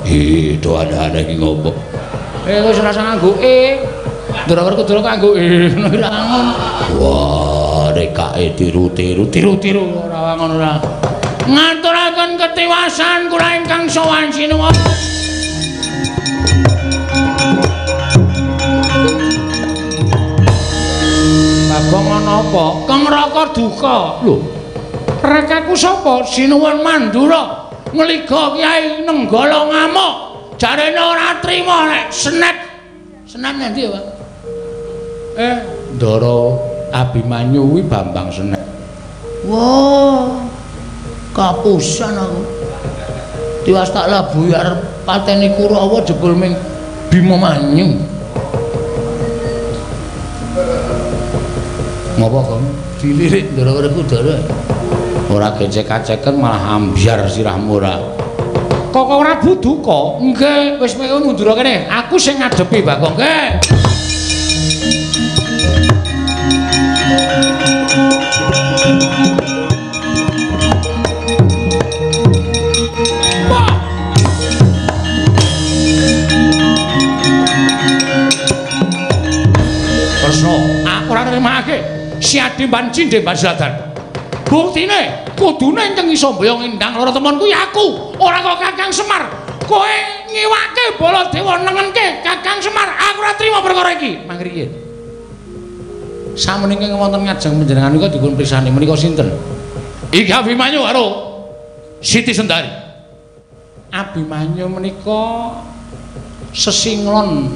Do aneh-aneh ki ngopo? Wis ora usah nganggo e. Ndara Werkudara kanggo e ngono ki ngono. Wah, rekake tiru-tiru, tiru-tiru ora ngono ora. Ngaturaken ketiwasan kula ingkang sowan sinuwun. Bagong ana apa? Kang Raka duka. Lho, rakaku sapa? Sinuwun Mandura. Ngliga Kyai Nenggala ngamuk. Jarene ora trima nek Senet. Senet ngendi ya, Pak? Ndara Abimanyu kuwi Bambang Senet. Wah, kapusan aku. Tiwas tak labuhi arep pateni Kurawa jebul ming Bima Manyu. Ngopo, Kong? Dilirik Ndara Werkudara. Ora gecek-aceken malah ambyar sirahmu ora. Koko Prabu duka? Nggih, wis kowe mundur kene. Aku sing ngadepi Bagong. Nggih. Siadi ban cindhe ban selatan. Buktine kudune ingkang iso mboyong Endang Loro Temon kuwi aku, ora kok Kakang Semar. Kowe ngiwake Baladewa nengenke Kakang Semar, aku ora trima perkara iki. Mangriyin. Samenika wonten ngajeng panjenengan menika dipun pirsani menika sinten? Iki Abimanyu karo Siti Sendari. Abimanyu menika sesinglon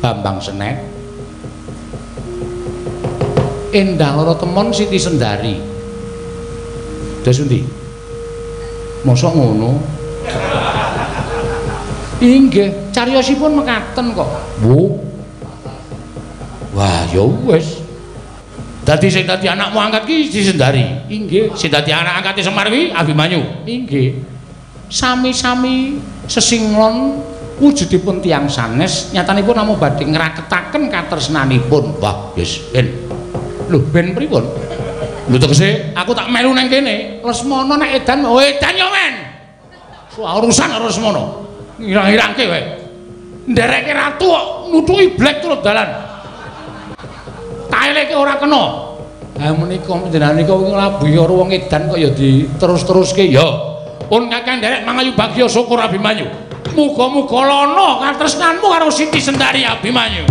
Bambang Senet. Endang Loro Temon Siti Sendari. Dos pundi? Mosok ngono? Inggih, cariyosipun mekaten kok. Bu. Wah, ya wis. Dadi sing dadi anakmu angkat ki Siti Sendari. Inggih, sing dadi anak angkate Semar kuwi Abimanyu. Inggih. Sami-sami sesinglon wujudipun tiyang sanes, nyatanipun namung badhe ngraketaken katresnanipun. Wah, wis ben. Lho, ben pripun? Lho tegese aku tak melu nang kene. Lesmana nek edan, oh edan yo men. Urusan karo Lesmana. Ngirang-ngirangke wae. Ndereke ratu kok nutuki blek turut dalan. Taeleke ora kena. Ha menika panjenengan nika nglabuhi karo wong edan kok ya diterus-teruske ya. Pun Kakang nderek mangayu bagya syukur Abimanyu. Muga-muga lana katresnanmu karo Siti Sendari Abimanyu.